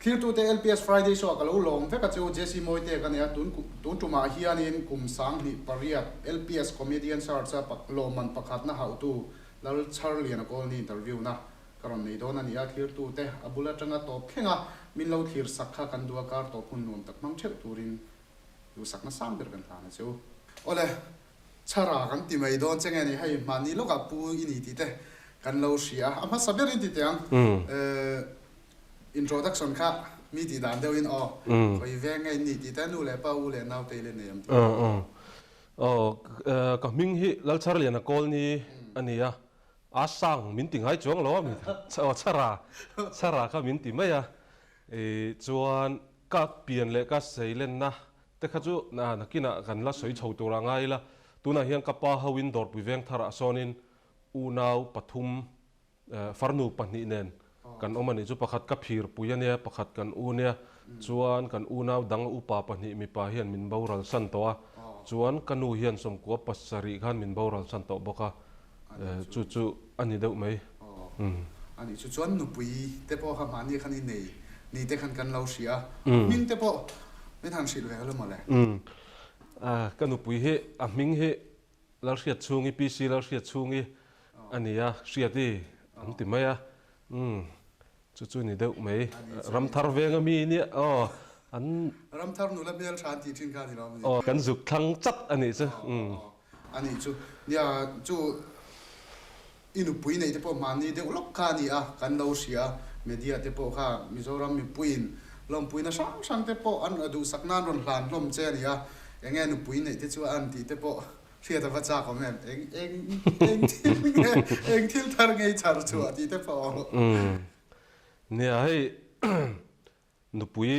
Thirtute LPS Friday Show ah ka lo lawm vek a che u, Jesse Mawite ka nei a, tun tun tumah hianin kum 2008 LPS Comedian Search a lawmman pakhatna hauhtu Lalchharliana Kawlni interview na ka rawn nei dawn a ni a, thirtute a bul atanga tawp thleng a, min lo thlir sak kha kan duh a, kar tawp hun nuam tak hmang theuh turin duhsakna sang ber kan hlan a che u. Awle, Chhara kan ti mai dawn che nge ni, hei mahni lawkah pu i ni tih te kan lo hria a, a hmasa berin ti teh ang, introduction kha mi tih dan deuhin aw, khawi veng nge in nih tih te, nu leh pa, u leh nau te i la nei ang tih. Aw, ka hming hi Lalchharliana Kawlni a ni a, a sang min ti ngai chuang lo a, aw Chhara, Chhara kha min ti mai a, chuan ka pian leh ka seilenna Te kha chu nakinah kan la sawi chho tur a ngai ila, tunah hian ka pa hoin Dawrpui veng tharah sawnin unau pathum, farnu pahnih nen kan awm a nih chu. Pakhat ka phir pui a nia, pakhat kan u nia, chuan kan unau dang upa pahnih mipa hian min boral san tawh a, chuan ka nu hian sawmkua pasarih khan min boral san tawh bawk a, chu chu a ni deuh mai. A nih chu chuan nupui te pawh kha mahni khan i nei ni te khan kan lo hria a, hming te pawh min han hrilh ve alo mawle. Ka nupui hi a hming hi Lalhriatchhungi, PC Lalhriatchhungi a ni a, Hriati an ti mai a. Chu chu ni deuh mai. Ramthar veng a mi nia aw an. Ramthar nula hmel tha an tih thin kha a ni lo maw? Aw kan zuk thlang chat a nih chu. A nih chu. Nia chu i nupui neih te pawh mahni deuh lawk kha a ni a, kan lo hria a, media te pawh kha Mizoram mipuiin lawmpuina hrang hrang te pawh an duhsak nan rawn hlan hlawm che a ni a, enge nupui neih te chu a an tih te pawh Hriat a va chak awm em? Eng eng eng thil nge eng thil thar nge i chhar chhuah tih te pawh a awm. Nia hei nupui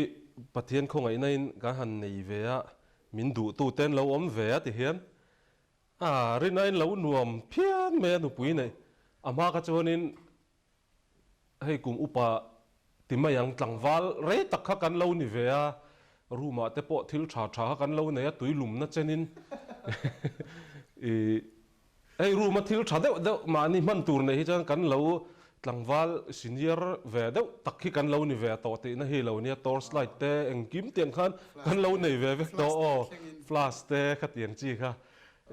Pathian khawngaihna in kan han nei ve a, min duh tu ten lo awm ve a ti hian a rin ain lo nuam phian mai a nupui neih a hma kha chuanin Hei kum upa ti mai ang, tlangval rei tak kha kan lo ni ve a, room ah te pawh thil tha tha kha kan lo nei a, tui lumna chenin i hei room a thil tha deuh deuh mahni hman tur nei hi chuan kan lo tlangval senior ve deuh tak hi kan lo ni ve tawh tihna hi lo nia, torch light te engkim tiang khan kan lo nei ve vek tawh aw, flash te khatiang chi kha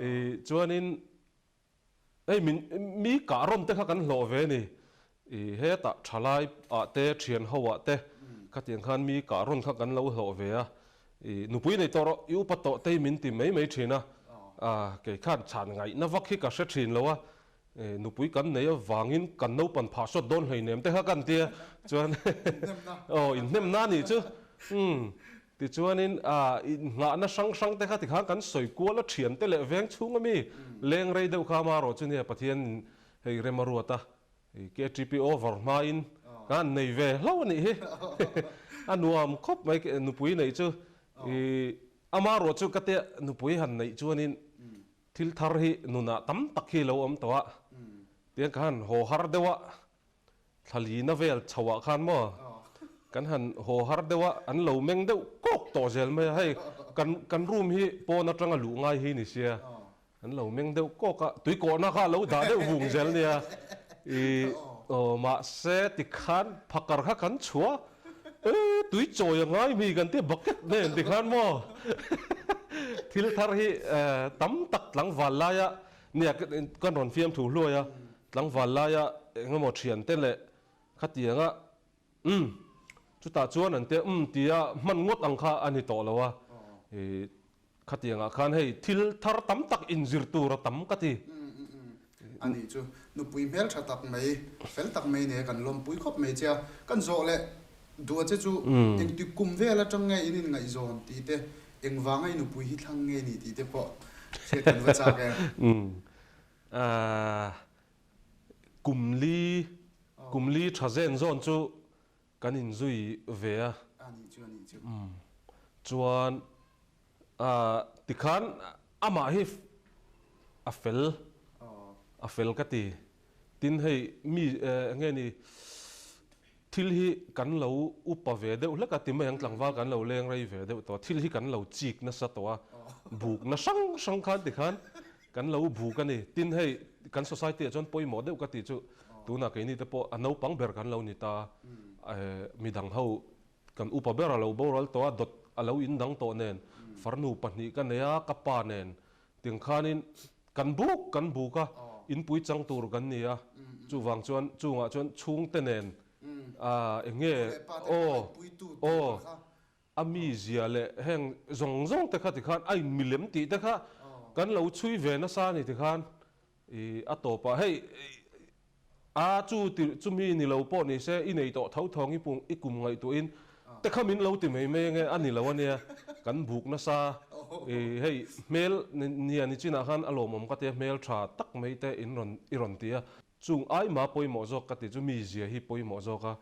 i chuanin Hei min mi kah rawn te kha kan hlawh ve ni. I hetah thalai ah te thian ho ah te khatiang khan mi kah rawn kha kan lo hlawh ve a. I nupui nei tawh rawh i upa tawh te hi min ti mai mai thin a. A kei khan chhan ngaihna vak hi ka hre thin lo a. Nupui kan nei avangin kan naupan phah sawt dawn hleinem te kha kan tia chuan aw inhnemna a nih chu. Umm. Tichuanin, innghahna hrang hrang te kha tikhan kan sawi kual a thiante leh veng chhung ami leng rei deuh kha ama erawh chu nia Pathianin hei rem a ruat a, KTP over hmain kan han nei ve hlauh a nih hi. A nuam khawp mai nupui neih chu. Ama erawh chu ka tia nupui han neih chuanin thil thar hi nunah tam tak hi lo awm tawh a, tiang ka han haw har deuh a, Thlalina vel chhoah khan maw kan han haw har deuh a, an lo meng deuh kawk tawh zel mai a, hei kan kan room hi pawn atanga luh ngai hi ni sia, an lo meng deuh kawk a, tuikawhna kha a lo dah deuh vung zel nia, ih aw mahse tikhan phakar kha kan chhuah a, e tui chawi a ngai mi kan tia bucket nen tikhan maw thil thar hi tam tak tlangval laia nia kan rawn fiam thu hluai a. Tlangval laia eng emaw thiante leh khatianga umm chutah chuan an tia umm tia hman ngawt ang kha a ni tawh lo a, ih khatiangah khan hei thil thar tam tak inzir tur a tam ka ti. A nih chu nupui hmel tha tak mai, fel tak mai nia kan lawmpui khawp mai che a, kan zawh leh duh a che chu engti kum vel atang nge in inngaihzawn tih te, engvanga i nupui hi thlang nge ni tih te pawh hriat kan va chak em. Kum li, kum li tha zen zawn chu kan inzui ve a. Chuan tikhan amah hi a fel, a fel ka ti. Tin hei mi enge ni Thil hi kan lo upa ve deuh hlek a, ti mai ang tlangval kan lo leng rei ve deuh tawh a, thil hi kan lo chik nasa tawh a, bukna hrang hrang khan tikhan kan lo buk a ni. Tin hei kan society ah chuan pawimawh deuh ka tih chu tunah keini te pawh a naupang ber kan lo ni ta a, midang ho Kan upa ber a lo boral tawh a, dawt a lo indang tawh nen, farnu pahnih ka nei a, ka pa nen tiang khanin kan buk kan buk a, inpui chang tur kan ni a, chuvang chuan chungah chuan chhungte nen eng nge aw aw a mizia leh heng zawng zawng te kha tikhan a inmilem tih te kha kan lo chhui ve nasa a ni tikhan I a tawpah hei a chu ti chumi ni lo pawh ni se i nei tawh tho thawng i pung i kum ngaihtuahin te kha min lo ti mai mai ange a ni lo ania kan buk nasa i hei hmel nia ni chinah khan a lawmawm ka tia hmel tha tak mai te in rawn i rawn ti a chung aima pawimawh zawk ka ti chu mi zia hi pawimawh zawk a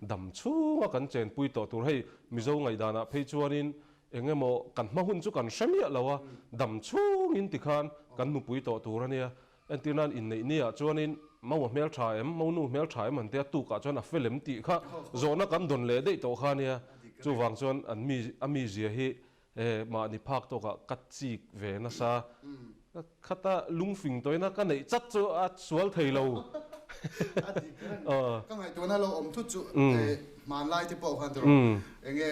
dam chhunga kan chenpui tawh tur hei Mizo ngaihdanah phei chuanin Eng emaw kan hma hun chu kan hre miah lo a, dam chhungin tikhan kan nupui tawh tur a nia. Entir nan inneih ni ah chuanin Maua hmel tha em, Monu hmel tha em an tia tukah chuan a fel em tih kha zawhna kan dawn leh daih tawh kha a nia. Chuvang chuan an mi a mizia hi mahni phak tawkah ka chik ve nasa. Khata lungfing tawina ka neih chat chu a sual thei lo. A dik reng. Ka ngaihtuahna lo awm thut chu hmanlai te pawh khan tawrh enge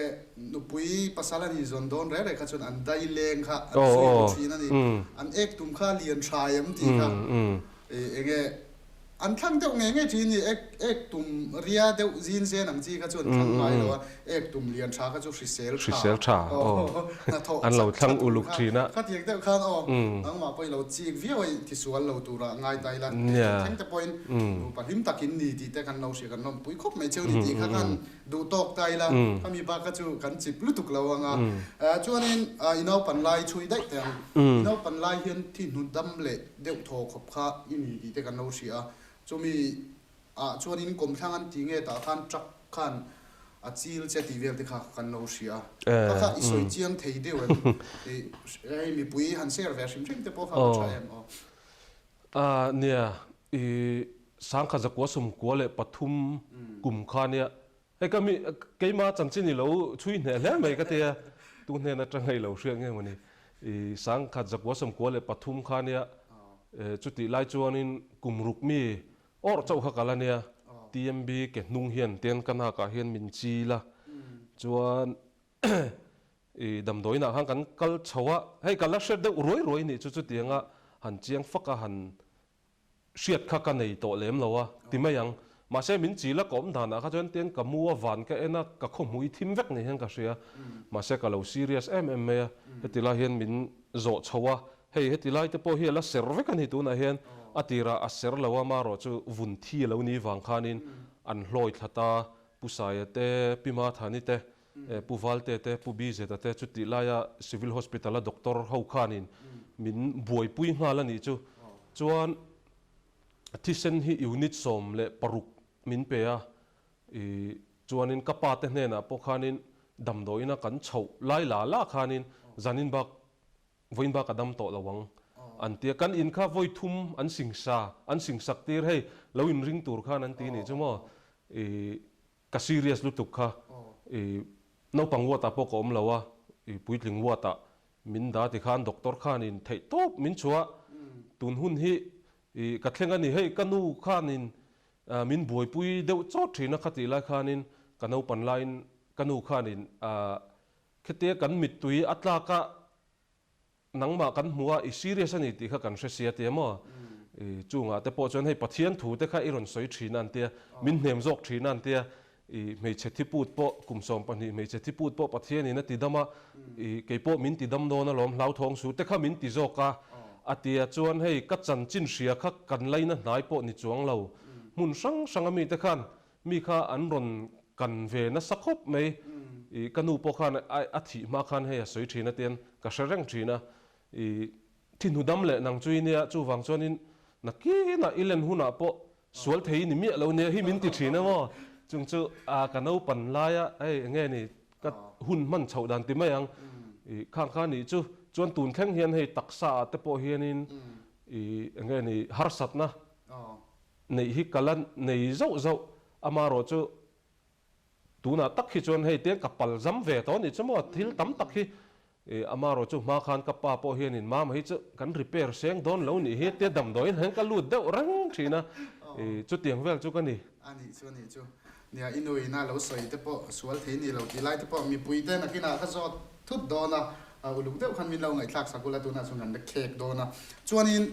nupui pasal a ni zawn dawn reng reng kha chuan an dai leng kha an zui lo thin a ni. An ek tum kha lian tha em tih kha enge An thlang deuh ngei ngei thin ni, ek ek tum ria deuh zin zen ang chi kha chu an thlang ngai lo a, ek tum lian tha kha chu hrisel tha, Hrisel tha, aw. Hnathawh An lo chak thlang tha tur uluk kha, thin a. Khatiang deuh khan aw, nangmah pawh i lo chik viau a, i tisual lo turah ngai ta ila, Nia. thleng te pawhin nupa hlim takin ni tih te kan lo hria, kan lawmpui khawp mai cheu ni tih kha khan duh tawk ta ila, khami bak kha chu kan chip lutuk lo ang a. Chuanin i naupan lai chhui daih teh ang, i naupan lai hian thi hnu dam leh deuh thaw khawp kha i ni tih te kan lo hria a, chumi ah chuanin kawmthlang an ti nge tah khan truck khan a chil che tih vel te kha kan lo hria a, kha kha i sawi chiang thei deuh em? Hei mipui han share ve hrim hrim te pawh kha ka tha em aw. A nia, i sangkha zakua sawmkua leh pathum kum kha nia Hei ka mi keima chanchin i lo chhui hneh hle mai ka tia, tu hnen atanga i lo hriat nge mawni, i sangkhat zakua sawmkua leh pathum kha nia, chutih lai chuanin kum ruk mi awrh chauh kha kal a nia, TMB ke hnung hian tian ka nakah hian min chil a, chuan i damdawiinah khan kan kal chho a, hei ka la hre deuh ruai ruai nih chu chutianga han chiang fak a han Hriat kha ka nei tawh lem lo a, ti mai ang. Mahse min chil a ka awm danah kha chuan tian ka mu a van ka en a, ka khawhmui thim vek ni hian ka hria. Mahse ka lo serious em em mai a, heti lai hian min zawh chho a, hei heti lai te pawh hi a la ser vek a ni tunah hian a tirah a ser lo a, marawh chu vun thi a lo ni vang khanin an hlawi thla ta, Pu Saia te, Pi Mathani te, Pu Valte te, Pu Bizeta te chutih laia Civil Hospital a doctor ho khanin min buaipui nghal a nih chu. Chuan thisen hi unit 16 min pe a, i chuanin ka pa te hnenah pawh khanin damdawiina kan chhoh lai la la khanin zanin bak vawiin bak a dam tawh lo ang an ti a, kan in kha vawi thum an singsa an singsak tir hei lo inring tur khan an ti nih chu maw i Ka serious lutuk kha i naupang ward ah pawh ka awm lo a, i puitling ward ah min dah ti khan doctor khanin theih tawp min chhuah tun hun hi i ka thleng a ni hei ka nu khanin min buaipui deuh chawt thin a khatih lai khanin ka naupan laiin ka nu khanin khitia kan mittui a tlak a Nangmah kan hmu a, i serious a ni tih kha kan hre sia tia maw? I chungah te pawh chuan hei Pathian thu te kha i rawn sawi thin a an tia, min hnem zawk thin a an tia, i hmeichhe thiput pawh kum 12 hmeichhe thiput pawh Pathianin a ti dam a, i kei pawh min ti dam dawn alawm hlauthawng su te kha min ti zawk a, a tia chuan hei ka chanchin hria kha kan laina hnai pawh ni chuang lo, hmun hrang hrang a mite khan Mi kha an rawn kan ve nasa khawp mai. I ka nu pawh khan a thih hma khan hei a sawi thin a tian ka hre reng thin a. I thi hnu dam leh nang chu i nia, chuvang chuanin nakinah i len hunah pawh sual thei i ni miah lo nia hi min ti thin a maw. Chung chu a ka naupan laia hei enge ni ka hun hman chhoh dan ti mai ang. I khang kha nih chu chuan tun thleng hian hei taksa ah te pawh hianin i enge ni harsatna Neih hi ka la nei zauh zauh, amarawh chu tunah tak hi chuan hei te ka pal zam ve tawh a nih chu maw, thil tam tak hi amarawh chu hma khan ka pa pawh hianin mama hi chu kan repair seng dawn lo nih hi tia damdawiin hian ka lut deuh reng thin a, Chutiang vel chu ka ni. A nih chu a nih chu. Nia, i nu ina lo sawi te pawh sual thei ni lo tih lai te pawh mipui te nakinah ka zawt thut dawn a, uluk deuh khan min lo ngaihthlak sak ula tunah chuan kan la khek dawn a. Chuanin.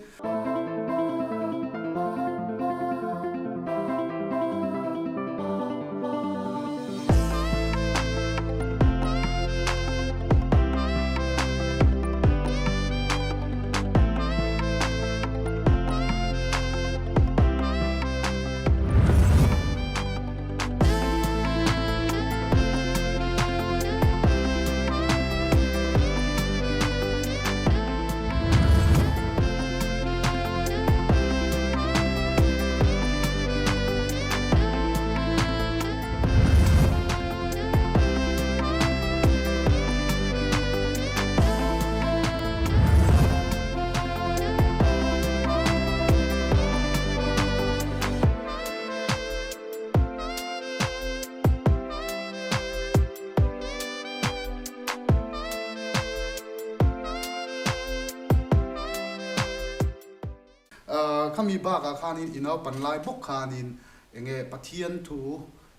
Khami bakah khanin i naupan lai bawk khanin enge Pathian thu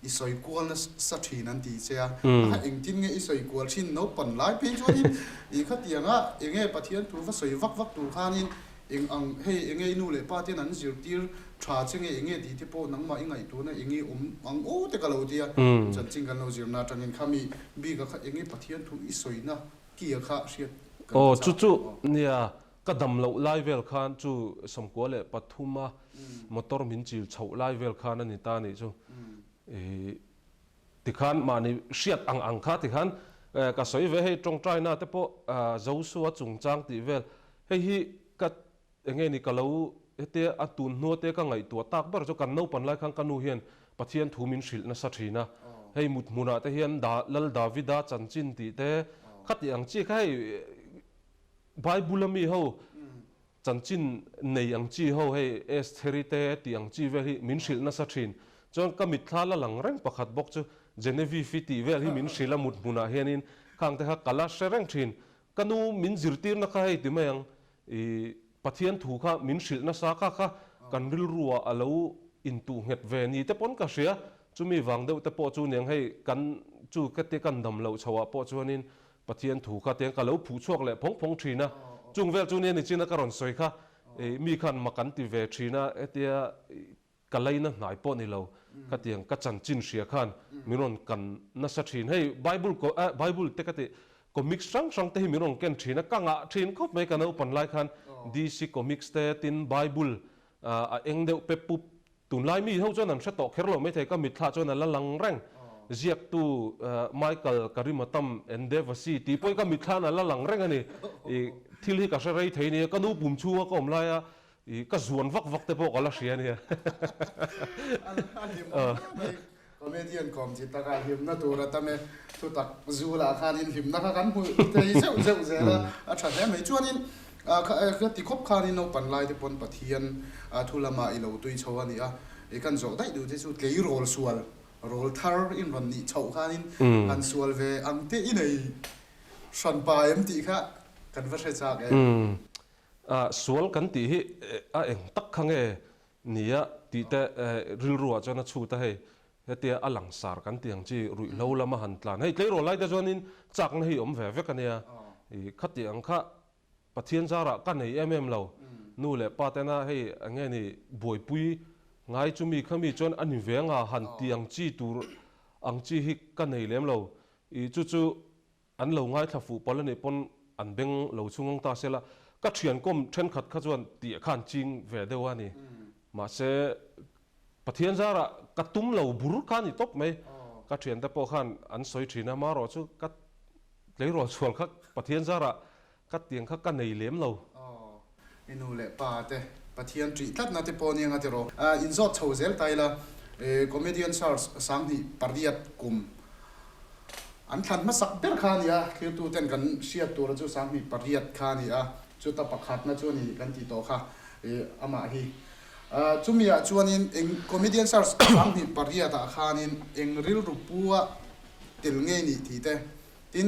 I sawi kual nasa thin an ti che a, a engtin nge i sawi kual thin naupan lai phei chuanin i khatianga enge Pathian thu va sawi vak vak tur khanin eng ang hei enge i nu leh pa ten an zirtir tha che nge enge tih te pawh nangmah i ngaihtuahna enge awm ang aw te ka lo ti a, chanchin kan lo zirna atangin khami bika kha enge Pathian thu i sawina kia kha hriat kan va chak em aw. Nia, ka dam loh lai vel khan chu 93 a motor min chil chhoh lai vel khan a ni ta nih chu. Tikhan mahni hriat ang ang kha tikhan ka sawi ve hei tawngtaina te pawh Josua chungchang tih vel hei hi ka Enge ni ka lo hetia a tun hnua te ka ngaihtuah tak ber chu kan naupan lai khan ka nu hian Pathian thu min hrilh nasa thin a, hei mut hmunah te hian Lal Davida chanchin tih te khati ang chi kha hei Bible a mi ho chanchin nei ang chi ho hei Estheri te tih ang chi vel hi min hrilh nasa thin. Chuan ka mitthla la lang reng pakhat bawk chu Genevieve-i tih vel hi min hrilh a mut hmunah hianin khang te kha ka la hre reng thin. Ka nu min zirtirna kha hei ti mai ang, i Pathian thu kha min hrilh nasa kha kha kan rilruah a lo intuh nghet ve ni te pawn ka hria, chumi vang deuh te pawh chu niang hei kan chu ka te kan dam loh chhoah pawh chuanin Pathian thu kha tiang ka lo phuh chhuak leh phawng phawng thin a, chung vel chu nia nichin a ka rawn sawi kha i mi khan mak an ti ve thin a hetia Ka laina hnai pawh ni lo, khatiang ka chanchin hria khan min rawn kan nasa thin. Hei Bible ko eh Bible te ka tih comics hrang hrang te hi min rawn ken thin a, ka ngah thin khawp mai ka naupan lai khan DC comics te tin Bible a eng deuh pep pup tunlai mi ho chuan an hre tawh kher lo maithei ka mitthla chuan a la lang reng. Ziaktu Michael Karimatam Endevasi tih pawhin ka mitthla'n a la lang reng a ni. I thil hi ka hre rei thei nia, ka nu pum chhunga ka awm laia I ka zuan vak vak te pawh ka la hria ania. A hlim awm hle mai. Comedian kawm chi takah hlimna tur a tam e. Thutak zu lah khanin hlimna kha kan hmu thei zeuh zeuh zel a, a tha hle mai. Chuanin ka ti khawp khanin naupan lai te pawn Pathian thu lamah i lo tui chho a ni a. I kan zawh daih duh te chu tleirawl sual, rawl thar in rawn nih chhoh khanin han sual ve ang te i nei hranpa em tih kha kan va hre chak em. Sual kan tih hi a eng tak kha nge nia tih te rilruah chuan a chhut a hei, hetia a langsar kan tih ang chi ruihhlo lama han tlan hei tleirawl lai te chuanin chakna hi awm ve vek a nia, khati ang kha Pathian zarah ka nei em em lo, nu leh pa tena hei eng nge ni buaipui ngai chu mi kha mi chuan a ni ve anga han tih ang chi tur ang chi hi ka nei lem lo, i chu chu An lo ngaithla fuh palh a nih pawn an beng lo chhung ang ta sela, ka thiankawm thenkhat kha chuan tih kha an ching ve deuh a ni. Mahse, Pathian zarah ka tum lo bur kha a ni tawp mai. Ka thiante pawh khan an sawi thin a, marawh chu ka tleirawl chhual kha Pathian zarah ka tiang kha ka nei lem lo. I nu leh pa te Pathian ṭih tlatna te pawh nia nga tiraw. Inzawt chho zel ta ila, Comedian Search 28 kum an thlan hmasak ber kha a ni a, thlirtu ten kan hriat tura chu 28 kha a ni a, chuta pakhatna chu a ni kan tih tawh kha amah hi. Chumiah chuanin eng Comedian Search 28 ah khanin eng rilru pu-a tel nge nih tih te Tin,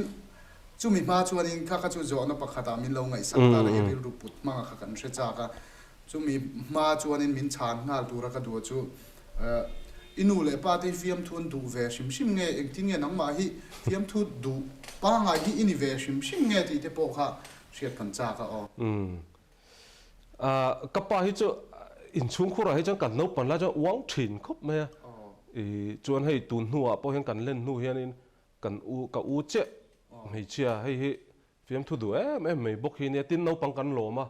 chumi hma chuanin kha kha chu zawhna pakhatah min lo ngaihsak ta la, i rilru put hmanga kha kan hre chak a. Chumi hma chuanin min chhan nghal tura ka duh chu i nu leh pa te hi fiamthu an duh ve hrim hrim nge, engtin nge nangmah hi fiamthu duh pangngai hi i ni ve hrim hrim nge tih te pawh kha hriat kan chak a aw. Umm. Ka pa hi chu inchhungkhurah hi chuan kan naupan lai chuan uang thin khawp mai a. I chuan hei tun hnuah pawh hian kan len hnu hianin kan u ka u chiah hmeichhia hei hi Fiamthu duh em em mai bawk hi nia, tin naupang kan lawm a,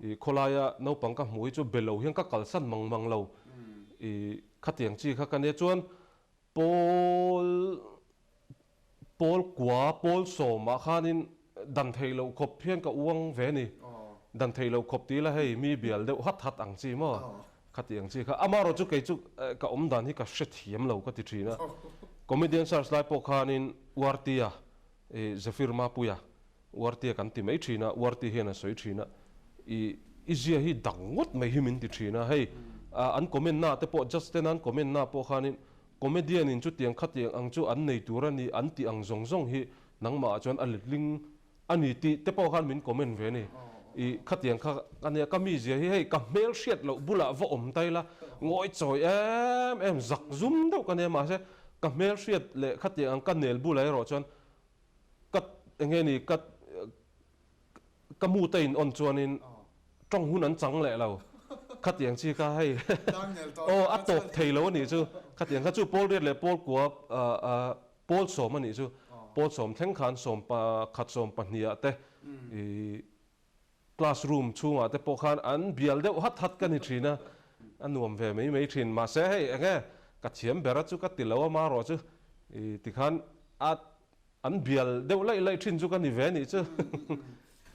i khawlaia naupang ka hmuh hi chu be lo hian ka kalsan mang mang lo, i khatiang chi kha ka nia chuan pawl pawl kua pawl sawmah khanin dan theih loh khawp hian ka uang ve a ni, dan theih loh khawp ti ila hei mi bial deuh hat hat ang chi maw khatiang chi kha, amaherawh chu kei chu ka awm dan hi ka hrethiam lo ka ti thin a, comedian search lai pawh khanin Uartia I Zephyr Mapuia, Uartia kan ti mai thin a, Uarti hian a sawi thin a, i i zia hi dang ngawt mai hi min ti thin a, hei an comment na te pawh judge ten an comment na pawh khanin comedian in chutiang khatiang ang chu an nei tur a ni an tih ang zawng zawng hi nangmah ah chuan a letling a ni tih te pawh khan min comment ve a ni. I khatiang kha a nia ka mizia hi hei ka hmel hriat loh bulah va awm ta ila ngawi chawi em em zak zum deuh ka nia mahse Ka hmelhriat leh khatiang ang ka nel bulah erawh chuan ka enge ni ka ka mut a in on chuanin tawng hun an chang leh lo khatiang chi kha hei aw a tawp thei lo a nih chu khatiang kha chu pawl riat leh pawl kua pawl sawm a nih chu pawl sawm thleng khan sawm pakhat sawm pahnih ah te ih Class room chhungah te pawh khan an bial deuh hat hat ka ni thin a, a nuam ve mai mai thin. Mahse hei eng nge ka thiam ber a chu ka ti lo a marawh chu i tikhan a an bial deuh laih laih thin chu ka ni ve nih chu.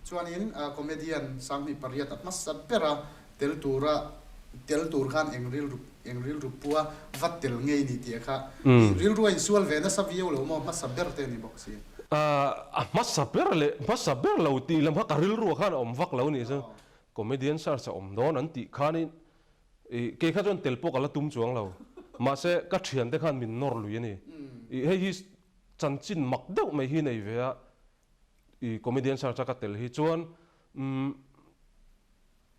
Chuanin comedian 18 a hmasa bera tel tura tel tur khan eng rilru eng rilru pua va tel ngei ni tih kha i rilru a insual ve nasa viau lo maw hmasa ber te a ni bawk si. A hmasa ber leh hmasa ber lo tih lam kha ka rilru ah khan a awm vak lo nih chu. Comedian search a awm dawn an tih khanin i kei kha chuan tel pawh ka la tum chuang lo. Mahse ka thiante khan min nawr lui a ni. I hei hi chanchin mak deuh mai hi nei ve a i comedian search a ka tel hi chuan umm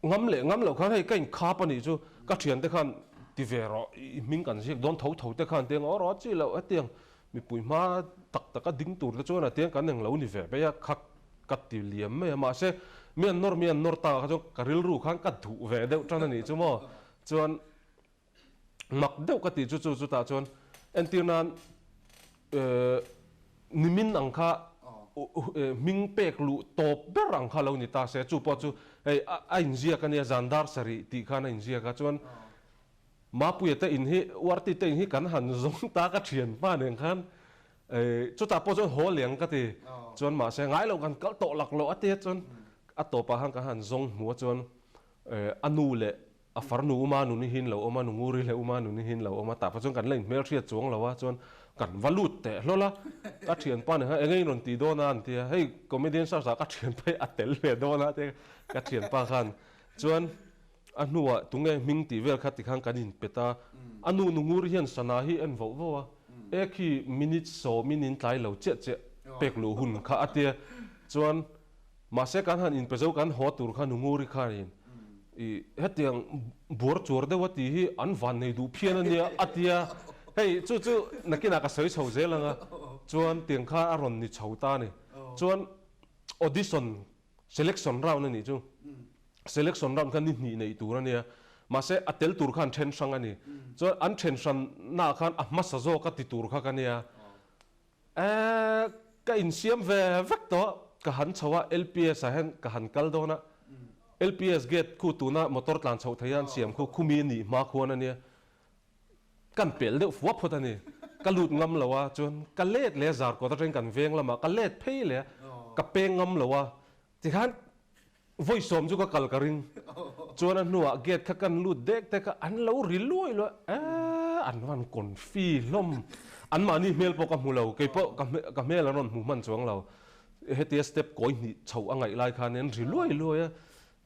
Ngam leh ngam loh khan hei ka inkhap a nih chu ka thiante khan ti ve rawh i hming kan ziak dawn tho tho te khan tiang aw rawh a chi loh hetiang mipui hma tak taka ding tur te chuan a tiang kan englo ni ve mai a kha ka ti liam mai a mahse mi an nawr mi an nawr ta kha chuan ka rilru khan ka duh ve deuh tan a nih chu maw chuan Mak deuh ka tih chu chu chutah chuan entir nan nimin ang kha hming pek luh tawp ber ang kha lo ni ta se chu pawh chu hei a inziak a nia zan dar sarih tih khan a inziak a chuan Mapuia te in hi Uarti te in hi kan han zawng ta ka thianpa nen khan chutah pawh chuan haw leng ka ti chuan mahse ngai loh kan kal tawh lak loh a tia chuan a tawpah khan kan han zawng hmu a chuan a nu leh A farnu Uma nuni hi in lo awm a, nu Nguri leh Uma nuni hi in lo awm a, tah pawh chuan kan la inhmel hriat chuang lo a, chuan kan va lut teh hlawl a, ka thianpa nen khan enge in rawn tih dawn a an ti a, hei comedian search ah ka thianpa hi a tel ve dawn a tia ka thianpa khan chuan a hnuah tunge hming tih vel kha tikhan kan inpet a, a nu nu Nguri hian sana hi en voh voh a, ek hi minute sawmin in tlai lo chiah chiah pek luh hun kha a tia, chuan Mahse kan han inpe zo kan haw tur kha Nunguri khanin i hetiang buar chuar deuh a tih hi an van nei duh phian a nia a tia, hei chu chu nakinah ka sawi chho zel ang a, chuan tiang kha a rawn ni chho ta a ni. Chuan audition selection round a nih chu, selection round kha ni hnih neih tur a nia, mahse a tel tur kha an then hrang a ni, chuan an then hran naah khan a hmasa zawk a ti tur kha ka nia. Eeh ka insiam ve vek tawh, ka han chho a LPS ah hian ka han kal dawn a, LPS gate khu tuna motor tlan chhoh theih a an siam khu khumi a nih hma khuan a nia, kan pel deuh fuap phawt a ni, ka lut ngam lo a chuan ka let leh a zarkawt atangin kan veng lamah ka let phei leh a, ka peng ngam lo a, tikhan Vawi sawm chu ka kal ka ring. Chuan a hnuah gate kha kan lut dek dek a, an lo ri luai luai a, eeh an van confi hlawm. Anmahni hmel pawh ka hmu lo, kei pawh ka hmel an rawn hmu hman chuang lo. Hetia step kawi hnih chhoh a ngaih lai khan an ri luai luai a,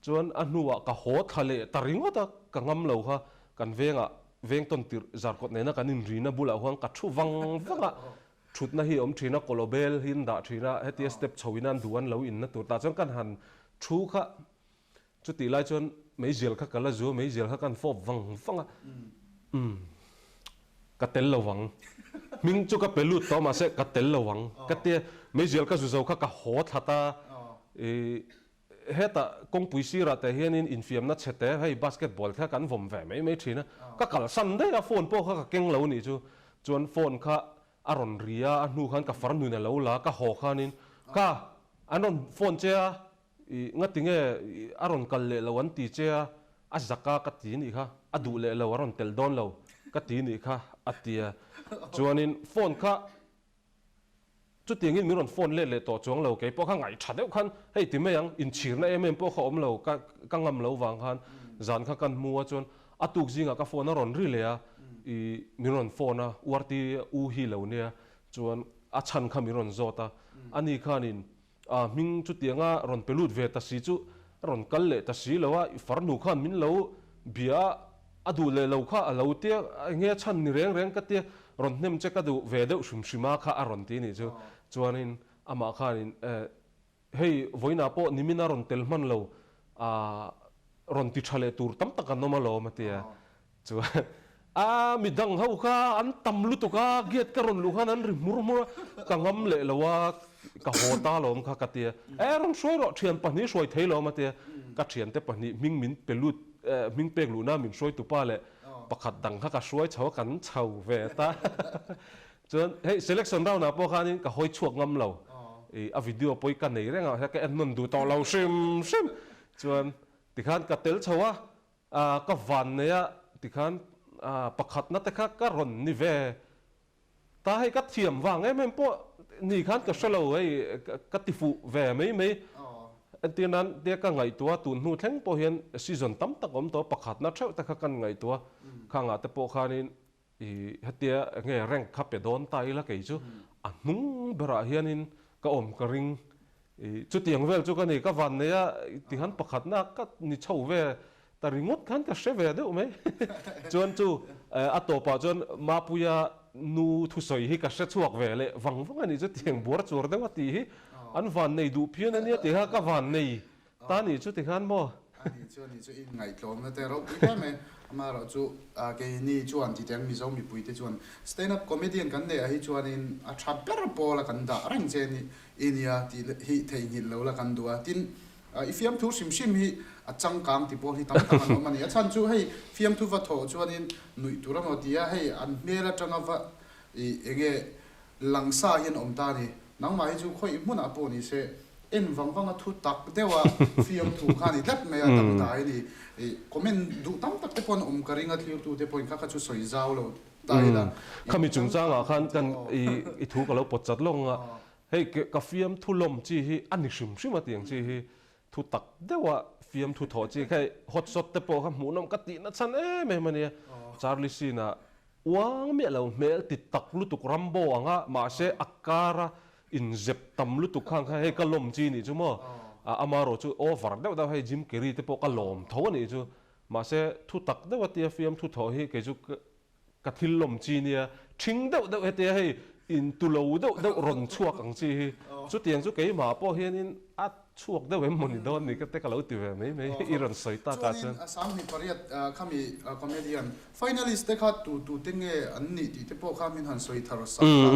chuan a hnuah ka haw thla leh ta ringawt a, ka ngam lo kha kan vengah veng tawn tirh zarkawt nena kan inrina bulah huan ka thu vang vang a, Thutna hi a awm thin a, kawlawbel hi an dah thin a, hetia step chho in an duh an lo inna tur tah chuan kan han thu kha chutih lai chuan meizial kha ka la zu a, meizial kha kan fawp vang vang a, umm ka tel lo vang, hming chu ka pe lut tawh mahse ka tel lo vang ka tia, meizial ka zu zo kha ka haw thlat a, ih hetah kawngpui sirah te hianin infiamna chhe te hei basketball kha kan vawm ve mai mai thin a, ka kalsan daih a phone pawh kha ka keng lo nih chu, chuan phone kha A rawn ri a, a hnu khan ka far nun a lo la, ka haw khanin ka an rawn phone che a, ih ngati nge a rawn kal leh lo an ti che a, a zak a ka ti nih kha, a duh leh lo a rawn tel dawn lo ka ti nih kha a ti a, chuanin phone kha chutiangin min rawn phone let leh tawh chuang lo, kei pawh kha ngaih tha deuh khan hei ti mai ang, inchhirna em em pawh kha awm lo, ka ka ngam lo vang khan zan kha kan hmu a chuan A tuk zingah ka phone a rawn ri leh a, i min rawn phone a, URT u hi lo nia, chuan a chhan kha min rawn zawt a, ani khanin a hming chutianga rawn pe lut ve ta si chu a rawn kal leh ta si lo a, i farnu khan min lo bia a, a duh leh lo kha a lo tia, enge a chhan ni reng reng ka tia, rawn hnem che ka duh ve deuh hrim hrim a kha a rawn ti nih chu, chuanin amah khanin eh. Hei vawiinah pawh nimin a rawn tel hman lo a rawn ti tha leh tur tam tak an awm alawm a ti a. Chuan a midang ho kha an tam lutuk a, gate ka rawn luh khan an ri hmur hmur a, ka ngam leh lo a, ka haw ta alawm kha ka ti a. E rawn hruai rawh thian pahnih hruai thei lawm a ti a. Ka thiante pahnih hming min pe lut hming pek luhna min hruai tupa leh pakhat dang kha ka hruai chho a kan chho ve ta. Chuan hei selection round ah pawh khanin ka hawi chhuak ngam lo, ih a video pawh hi ka nei reng a, ka en nawn duh tawh lo hrim hrim. Chuan tikhan ka tel chho a, ah ka van nei a tikhan ah pakhatna te kha ka rawn ni ve ta hei ka thiam vang em em pawh ni khan ka hre lo hei ka ti fuh ve mai mai. Entir nan tia ka ngaihtuah tun hnu thleng pawh hian season tam tak awm tawh a pakhatna theuh te kha kan ngaihtuah khangah te pawh khanin I hetia enge rank kha pe dawn ta ila kei chu a hnung berah hianin ka awm ka ring. I chutiang vel chu ka ni, ka van nei a tihan pakhatna ka ni chho ve ta ringawt khan ka hre ve deuh mai. Chuan chu a tawpah chuan Mapuia nu thusawi hi ka hre chhuak ve leh vang vang a nih chu tiang buar chuar deuh a tih hi an van nei duh phian a nia tih kha ka van nei Ta nih chu tikhan maw? A nih chu a nih chu i inngaihtlawmna te ropui hle mai. Amaherawh chu keini chuan titeng Mizo mipui te chuan stand up comedian kan neih ah hi chuanin a tha ber pawl a kan dah reng che ni i nia tih hi theihnghilh lo la kan duh a. Tin, i fiamthu hrim hrim hi a changkang ti pawl hi tam tak an awm a ni. A chhan chu hei fiamthu va thawh chuanin nuih tur emaw ti a, hei an hmel atanga va i enge Langsa hian awm ta a ni. Nangmah hi chu khawih hmunah pawh ni se, en vang vanga thu tak deuha fiamthu kha a ni tlat mai a, dangdai a ni. Comment duh tam tak te pawh an awm ka ring a, thlirtute pawhin kha kha chu sawi zau lo ta ila. Khami chungchangah khan kan i thu ka lo pawt chat lawk ang a, hei ka fiamthu lawm chi hi a ni hrim hrim a tiang chi hi thu tak deuha fiamthu thawh chi kha hei hot shot te pawh kha hmuhnawm ka tihna chhan em em a nia. Charlie Sheen-a Uang miah lo hmel ti tak lutuk Rambo ang a, mahse a kar a inzep tam lutuk khang kha hei ka lawm chi nih chu maw, amarawh chu over deuh deuh hei Jim Carrey te pawh ka lawm tho a nih chu, mahse thu tak deuh a tia fiam thu thawh hi kei chu ka thil lawm chi nia, ṭhing deuh deuh hetia hei intu lo deuh deuh rawn chhuak ang chi hi, chutiang chu keimah pawh hianin a Chhuak deuh em mawni dawn ni ka te ka lo ti ve mai mai i rawn sawi tak ah chuan. Chuanin 28 khami comedian finalist te kha tu tu te nge an nih tih te pawh kha min han sawi thar sak a,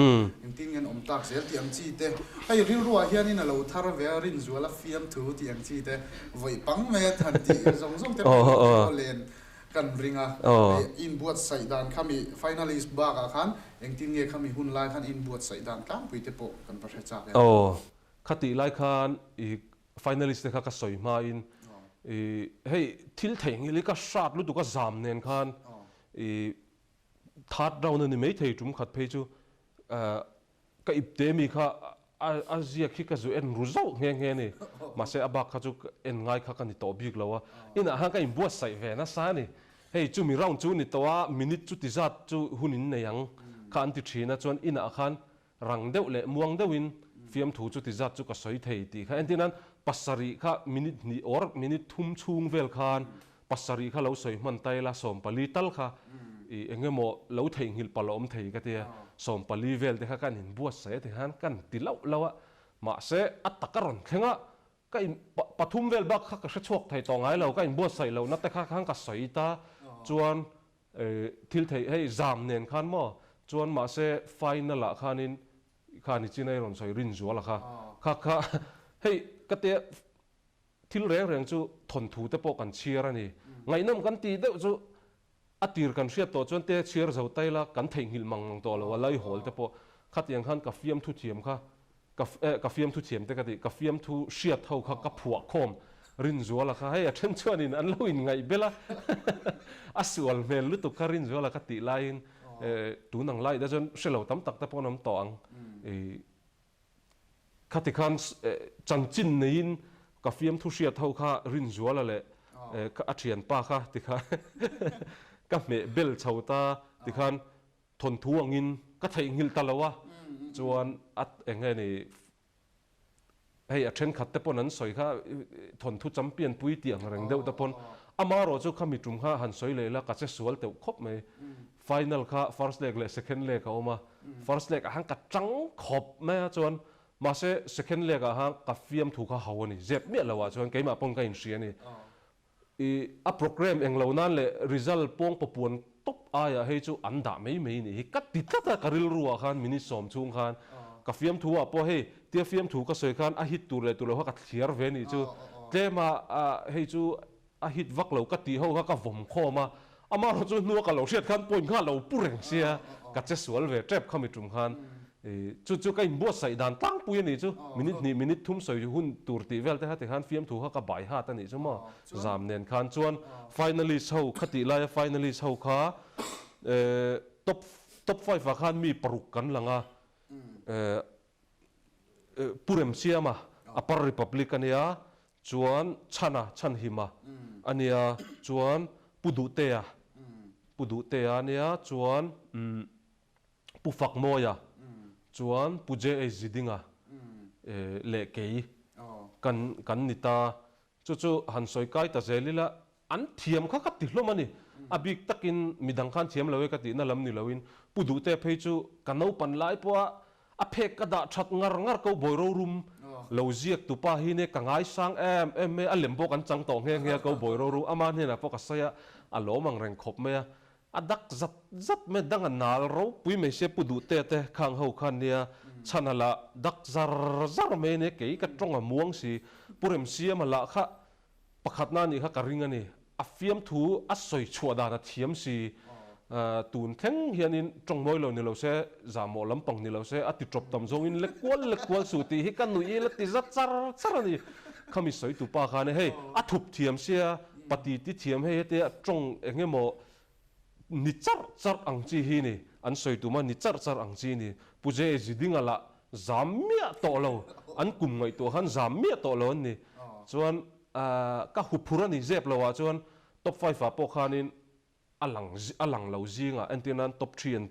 engtin nge an awm tak zel tih ang chi te, hei rilru ah hianin a lo thar ve a, Rinzuala fiamthu tih ang chi te, vawi pang mai a than tih zawng zawng te pawh pawh len kan ring a, hei inbuatsaih dan khami finalist bak ah khan engtin nge khami hun lai khan inbuatsaih dan tlangpui te pawh kan va hre chak em. Khatih lai khan i finalist te kha ka sawi hmain i hei thil theihnghilh hi ka hrat lutuk a zam nen khan i third round a ni maithei tum khat phei chu ka ipte mi kha a ziak hi ka zu en ru zauh nghe nghe a ni. Mahse a bak kha chu en ngai kha ka ni tawh bik lo a, inah khan ka inbuatsaih ve nasa a ni. Hei chumi round chu ni tawh a minute chuti zat chu hun in nei ang kha an ti thin a, chuan inah khan Rang deuh leh muang deuhin fiamthu chu ti zat chu ka sawi thei tih kha entir nan pasarih kha minute hnih or minute thum chhung vel khan pasarih kha lo sawi hman ta ila 14 tal kha ih eng emaw lo theihnghilh palh a awm thei ka tia 14 vel te kha kan inbuatsaih a ti khan kan ti lauh lauh a mahse a taka rawn thleng a. Ka in pathum vel bak kha ka hre chhuak thei tawh ngai lo, ka inbuatsaih lohna te kha khan ka sawi ta chuan thil theih hei zam nen khan maw chuan mahse final ah khanin kha ni chin a i rawn sawi Rinzuala kha kha kha hei ka tia thil reng reng chu thawnthu te pawh kan chhiar a ni ngaihnawm kan tih deuh chu A tir kan hriat tawh chuan te chhiar zo tai la kan theihnghilh mang mang tawh lo a laihawl te pawh khatiang khan ka fiamthu thiam kha ka eh ka fiamthu thiam te ka tih ka fiamthu hriat ho kha ka phuah khawm Rinzuala kha hei a then chuanin an lo inngaih bel a a sual hmel lutuk kha Rinzuala ka tih laiin eh tun ang lai te chuan hre lo tam tak te pawh an awm tawh ang ih Khati khan chanchin neiin ka fiamthu hriat ho kha Rinzuala leh a thianpa kha ti khan ka hmeh bel chho ta ti khan thawnthu angin ka theihnghilh ta lo a, chuan a eng nge ni hei a thenkhat te pawn an sawi kha thawnthu champion pui tih ang reng deuh te pawn amaherawh chu khami tum kha han sawi leh ila ka che sual teuh khawp mai. Final kha first leg leh second leg a awm a, first leg ah khan ka tang khawp mai a chuan mahse second leg ah khan ka fiamthu kha ho a ni, zep miah lo ah chuan keimah pawn ka inhria a ni. I a programme eng lo nan leh result pawng pawpuan tawp aiah hei chu an dah mai mai nih hi ka ti tlat a ka rilru ah khan minute sawm chhung khan ka fiamthu ah pawh hei tia fiamthu ka sawi khan a hit tur leh tur lo kha ka thliar ve nih chu tlem a hei chu A hit vak lo ka tih ho kha ka vawm khawm a, amaherawh chu hnua ka lo hriat khan point kha a lo pu reng sia, ka che sual ve tep kha mi tum khan chu chu ka inbuatsaih dan tlangpui a nih chu, minute hnih minute thum sawi hun tur tih vel te kha tikhan fiamthu kha ka bai hat a nih chu maw, zam nen khan chuan finalist ho kha tih laia finalist ho kha top top five ah khan mi paruk kan lang a, Pu Remsiama Upper Republic a nia, chuan Chhana, Chhanhima a nia, chuan Pu Duhtea, Pu Duhtea a nia, chuan Pu Fakmawia, chuan Pu JH Zidinga leh kei kan kan ni ta. Chu chu han sawi kai ta zel ila, An thiam kha ka ti hlawm a ni. A bik takin midang khan thiam lo e ka tihna lam ni loin Pu Duhte phei chu ka naupan lai pawha a phek ka dah that ngar ngar ko bawi rorum lo ziak tu pa hi nia ka ngaisang em em mai a, a lem pawh kan chang tawh nghe nghe a ko bawi rorum ama hnenah pawh ka sawi a, a lawm ang reng khawp mai a, a dak zat zat mai a, dang a nal ropui mai sia Pu Duhte te khang ho khan nia chhan a lah dak zar zar mai a nia kei ka tawng a muang si Pu Remsiama lah kha Pakhatna nih kha ka ring a ni. A fiamthu a sawi chhuah dan a thiam si. Tun thleng hianin tawng mawi lo ni lo se, zahmawh lampang ni lo se, a ti tawp tam zawngin lek kual lek kual suh tih hi ka nuih ila ti za char char a ni. Khami sawi tu pa khan hei a thup thiam sia, pati ti thiam hei hetia tawng eng emaw Ni charh charh ang chi hi ni, an sawi tum a, ni charh charh ang chi ni. Pu JZ Dinga lah zam miah tawh lo, an kum ngaihtuah khan zam miah tawh lo an ni. Chuan ka huphur a ni zep lo ah chuan top five ah pawh khanin a lang a lang lo zingah entir nan top three an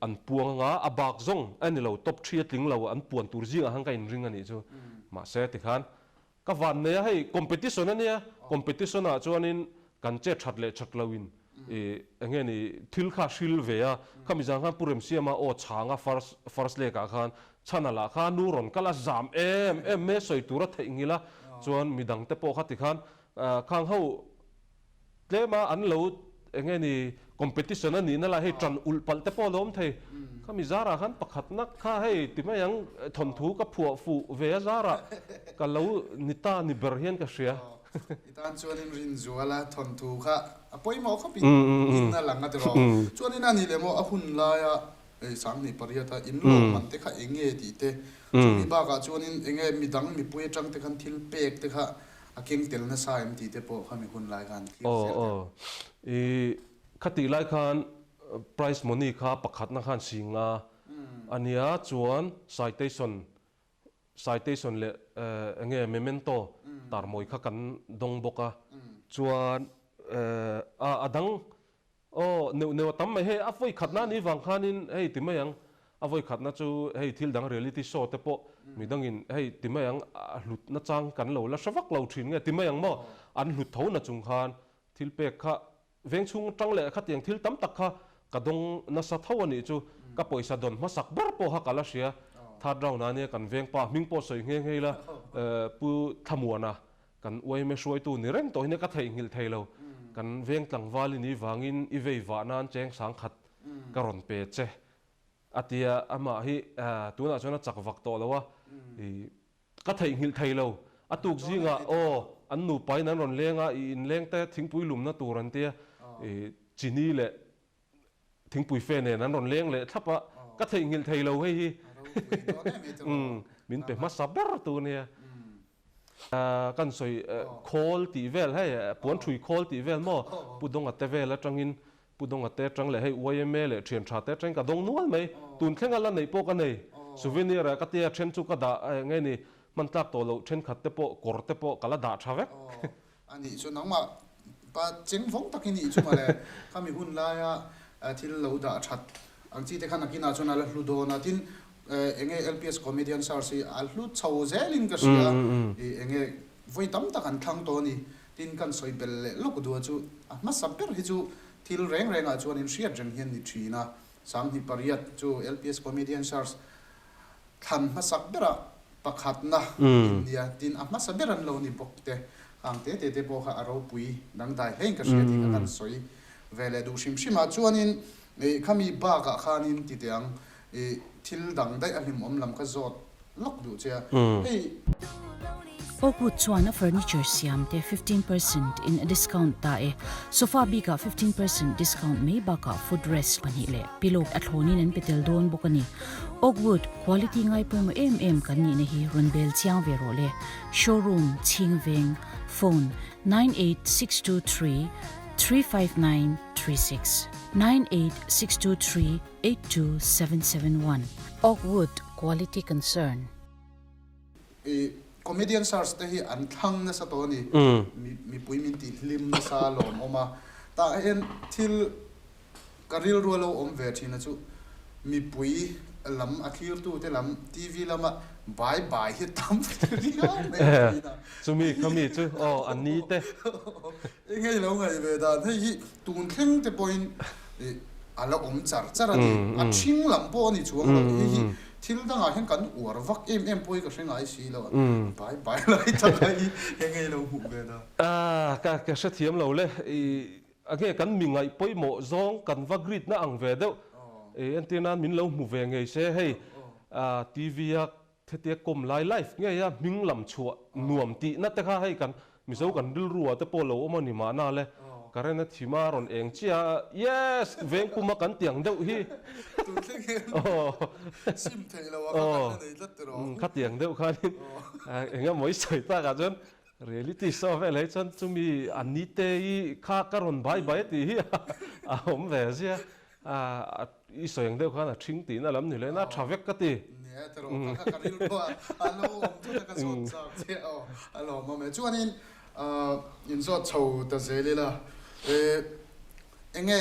an puang anga a bak zawng a ni lo top three a tling lo an puan tur zingah khan ka inring a nih chu. Mahse tikhan Ka van nei a, hei competition a nia, competition ah chuanin kan che that leh that loin ih eng nge ni thil kha hril ve a, khami zan khan Pu Remsiama aw chhang a first first leg ah khan chhan a lah kha nu rawn kal a zam em em mai a sawi tur a theihnghilh a, chuan midang te pawh kha tikhan khang ho Tlem a an lo eng nge ni competition a nihna lai hei tan ulh palh te pawh a lo awm thei. Khami zarah khan pakhatna kha hei ti mai ang thawnthu ka phuah fuh ve a zarah ka lo ni ta ni ber hian ka hria. I tan chuanin Rinzuala thawnthu kha a pawimawh khawpin in a lang a tiraw. Chuanin a ni leh maw a hun laia 20 pariat a in lawmman te kha eng nge tih te chumi bakah chuanin eng nge midang mipui atang te khan thil pek te kha A keng tel nasa em tih te pawh khami hun lai khan thlir zel teh. Aw i khatih lai khan prize money kha pakhatna khan singa a nia chuan citation citation leh enge memento tarmawi kha kan dawng bawk a chuan a dang Aw, neuh neuh a tam mai. Hei a vawi khatna anih vang khanin hei ti mai ang, a vawi khatna chu hei thil dang reality show te pawh midangin hei ti mai ang a hlutna chang kan lo la hre vak lo thin nge ti mai ang maw? An hlut tho na chung khan thil pek kha veng chhung atang leh khatiang thil tam tak kha ka dawng nasa tho a nih chu ka pawisa dawn hmasak ber pawh kha ka la hria. Third round ah nia kan veng pa hming pawh sawi nghe nghe ila. Pu Thlamuana kan uaime hruaitu ni reng tawh hi nia ka theihnghilh thei lo. Kan veng tlangval i nih vangin i vei vah nan cheng sangkhat ka rawn pe che a ti a, amah hi tunah chuan a chak vak tawh lo a, i ka theihnghilh thei lo. A tuk zingah aw an nupain an rawn leng a, i inleng te thingpui lumna tur an tia, i chini leh Thingpui fe nen an rawn leng leh thlap a, ka theihnghilh thei lo hei hi. Umm, min pe hmasa ber tu nia. Kan sawi khawl tih vel hei, puan ṭhui khawl tih vel maw? Pu Dawnga te vel aṭangin, Pu Dawnga te aṭang leh hei yma leh ṭhian ṭha te aṭangin ka dawng nual mai. Tun thlenga la neih pawh ka nei. Souvenir ah ka tia ṭhen chu ka dah nge ni, hman tlak tawh loh ṭhenkhat te pawh, kawr te pawh ka la dah ṭha vek. A nih chu nangmah pa cheng vawng tak i nih chu mawle. Khami hun laia thil lo dah that ang chi te kha nakinah chuan a la hlu dawn a. Tin, enge LPS Comedian Search hi a hlu chho zelin ka hria. Enge vawi tam tak an thlang tawh a ni. Tin, kan sawi bel leh lawk duh chu a hmasa ber hi chu thil reng rengah chuan inhriat reng hian ni thin a. 28 chu LPS Comedian Search Thlan hmasak berah pakhatna in nia, tin a hmasa ber an lo ni bawk te, ang te te te pawh kha a ropui dangdai hlein ka hria tih kha kan sawi ve leh duh hrim hrim a. Chuanin ih khami bakah khanin ti teh ang ih thil dang daih a hlimawm lam kha zawt lawk duh che a, hei. Oakwood chuan a furniture siam te 15 percent in a discount ta e. Sofa bikah 15 percent discount mai bakah footrest pahnih leh pillow a thlawnin an pe tel dawn bawk a ni. Oakwood, quality ngai pawimawh em em kan nihna hi rawn bel chiang ve rawh le. Showroom, Chhingveng, Phone, 98623 35936, 98623 82771. Oakwood, quality concern. I comedian search te hi an thlang nasa tawh a ni. Mipui min tih hlim nasa lawm awm a. Tah hian thil ka rilru a lo awm ve thin a chu mipui lam a thlirtu te lam TV lama bai bai hi tam riau mai thin a. Chumi khami chu aw a ni te. Eng nge lo ngaih ve dan hei hi tun thleng te pawhin a la awm char char a ni. A ṭhing lam pawh a ni chuang lo. Hei hi thil dangah hian kan uar vak em em pawh hi ka hre ngai si lo a. Bai bai lai tak a hi eng nge lo hmuh ve dan. Ka ka hrethiam lo le. I a nge kan mi ngaih pawimawh zawng kan va greet na ang ve deuh. I entir nan min lo hmu ve ngei se hei TV a Hetia kawm lai life ngei a hming lam chhuah nuam tihna te kha hei kan Mizo kan rilru ah te pawh lo awm a ni mahna le. Current a thim a rawn eng chiah a, yes! Veng puma kan ti ang deuh hi. Tun thleng hian sim theih lo a kha kan la nei tlat tiraw. Khatiang deuh khanin eng emaw i sawi takah chuan reality show vel hi chuan chumi a nite i kha ka rawn bai bai a tih hi a awm ve zia. A i sawi ang deuh khan a ṭhing tihna lam ni leh na ṭha vek ka ti. Nia ti rawh ka kha ka rilru a a lo awm thut a ka zawt chak che aw a lawm awm e. Chuanin in zawt chho ta zel ila enge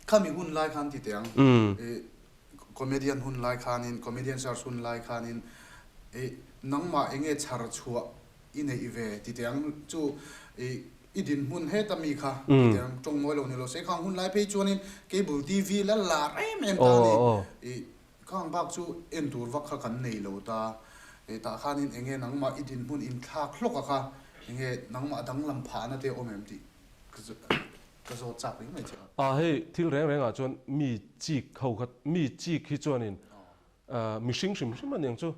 khami hun lai khan ti teh ang comedian hun lai khanin comedian search hun lai khanin nangmah enge chhar chhuah i neih ve ti teh ang chu i I dinhmun heta mi kha ti ang tawng mawi lo ni lo se khang hun lai phei chuanin cable TV la lar em em ta a ni. I khang bak chu en tur vak kha kan nei lo ta. I tah khanin enge nangmah i dinhmun inthlak hlawk a kha enge nangmah danglam phahna te awm em tih ka zawt chak reng mai che a. A hei thil reng rengah chuan mi chik ho kha mi chik hi chuanin Mihring hrim hrim a niang chu.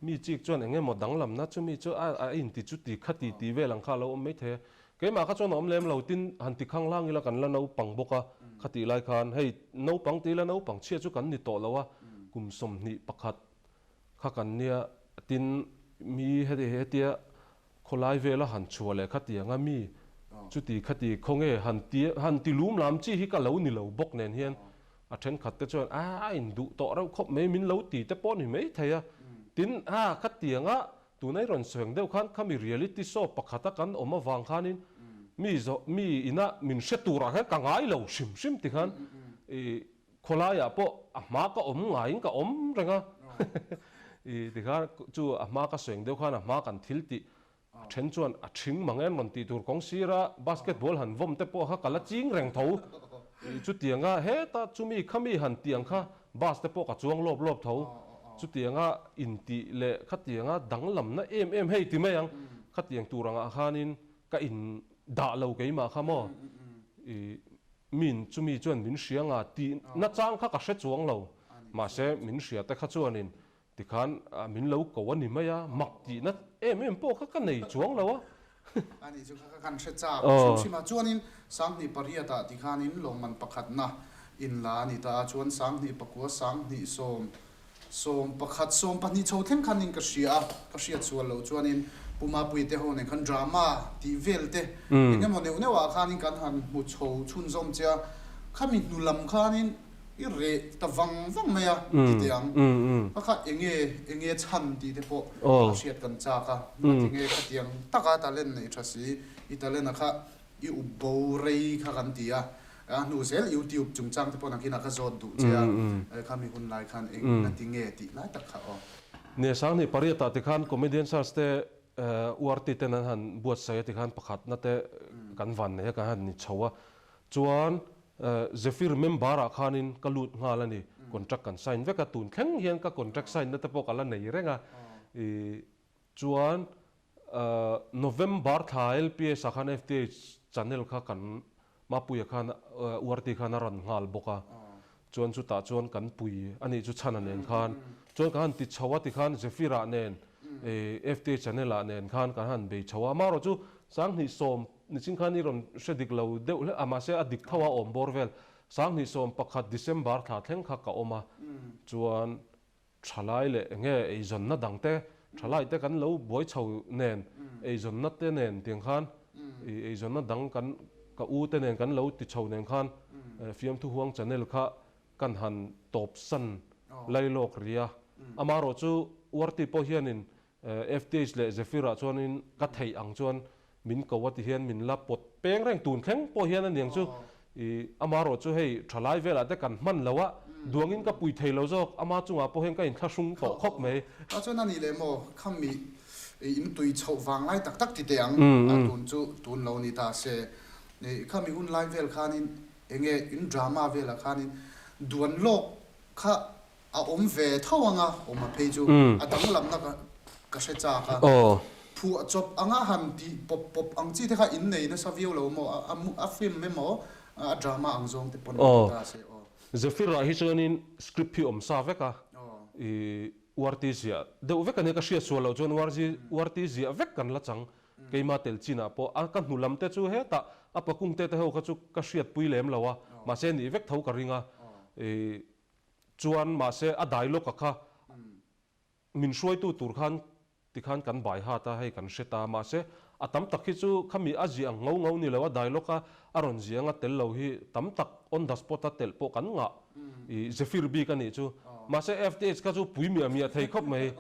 Mi chik chuan eng emaw danglamna chu mi chu a inti chu ti kha ti ti vel ang kha a lo awm maithei a. Keimah kha chuan a awm lem lo, tin han ti khang hlang ila kan la naupang bawk a, kha tih lai khan hei naupang ti ila naupang chhia chu kan ni tawh lo a, kum 21 kha kan nia, tin mi heti hetia khawlai vela han chhuah leh khatiang a mi chuti khati khawnge han ti han ti lum lam chi hi ka lo ni lo bawk nen hian A thenkhat te chuan a a induh tawh reuh khawp mai min lo ti te pawh ni mai thei a. Tin, a ka tianga tuna i rawn sawi ang deuh khan khami reality show pakhata kan awm avang khanin mi zawh mi ina min hre turah khan ka ngai lo hrim hrim ti khan i khawlaiah pawh a hma ka awm ngaiin ka awm reng a. I tikhan chu a hma ka sawi ang deuh khan a hma kan thil tih A then chuan a thing mang em rawn tih tur kawng sira basketball han vawm te pawh kha ka la ching reng tho. Chutianga heta chumi khami han tih ang kha bus te pawh ka chuang lawp lawp tho. Chutianga intih leh khatianga danglamna em em hei ti mai ang, khatiang tur angah khanin ka in dah lo keimah kha maw i min chumi chuan min hria nga tih nachang kha ka hre chuang lo. Mahse min hria te kha chuanin Tikhan min lo ko a ni mai a, mak tihna em em pawh kha ka nei chuang lo a. A nih chu kha kha kan hre chak hrim hrim a, chuanin 2800 ah tikhanin lawmman pakhatna in la a ni ta a, chuan 29 30 11 12 chho thleng khanin ka hria a, ka hriat sual loh chuanin Pu Mapuii te ho nen khan drama tih vel te eng emaw neuh neuh ah khanin kan han hmu chho chhunzawm che a, khami hnu lam khanin I reh ta vang vang mai a ti teh ang. Ka kha enge enge chhan tih te pawh a hriat kan chak a. Ngatinge khatiang taka talent neih tha si, i talent a kha i up bo rei kha kan ti a. A hnu zel YouTube chungchang te pawh nakinah ka zawt duh che a, khami hun lai khan eng ngatinge tih lai tak kha aw. Nia 2800 ah tikhan comedian search te URT ten an han buatsaih a tikhan pakhatna te kan van nei a kan han ni chho a. Chuan Zephyr member ah khanin ka lut nghal a ni, contract kan sign vek a, tun thleng hian ka contract sign na te pawh ka la nei reng a, ih chuan November thla LPS ah khan FTH channel kha kan Mapuia khan URT khan a rawn nghal bawk a, chuan chutah chuan kan pui a nih chu chhana nen khan chuan ka han ti chho a tikhan Zephyr ah nen FTH channel ah nen khan kan han bei chho a, amaherawhchu chu 2010 Nichin khan i rawn hre dik lo deuh hle a, mahse a dik tho a awm bawr vel. 2011 December thla thleng kha ka awm a, chuan thalai leh enge eizawnna dang te, thalai te kan lo buai chho nen, eizawnna te nen tiang khan i eizawnna dang kan ka u te nen kan lo ti chho nen khan Fiamthu Huang channel kha kan han tawp san lailawk ri a. Amaherawhchu URT pawh hianin FTH leh Zephyr ah chuanin ka theih ang chuan min ko a ti hian min la pawt peng reng tun thleng pawh hian a niang chu i amarawh chu hei thalai velah te kan hman lo a duangin ka pui thei lo zawk ama chungah pawh hian ka inthlahrung tawh khawp mai. A chuan a nih leh maw khami in tui chhoh vang lai tak tak ti teh ang a tun chu tun lo ni ta se i khami hun lai vel khanin enge in drama velah khanin duan lawk kha A awm ve tho anga awm a phei chu a danglamna ka ka hre chak a. Phuah chawp anga han tih pawp pawp ang chi te kha in nei nasa viau lo maw a a film emaw a drama ang zawng te pawn ni ta se aw. Zephyr ah hi chuanin script hi awm sa vek a, i URT ziah deuh vek a nia ka hriat sual loh chuan URT ziah vek kan la chang keima tel chinah pawh a ka hnu lam te chu hetah a pakung te te ho kha chu ka hriatpui lem lo a, mahse nih vek tho ka ring a, i Chuan mahse a dai lawk a kha min hruaitu tur khan tikhan kan bai hat a, hei kan hre ta. Mahse a tam tak hi chu khami a ziah ang ngau ngau ni lo, a dai lawk a a rawn ziah anga tel lo hi tam tak on the spot a telh pawh kan ngah i Zephyr bik a nih chu. Mahse FTH kha chu pui miah miah thei khawp mai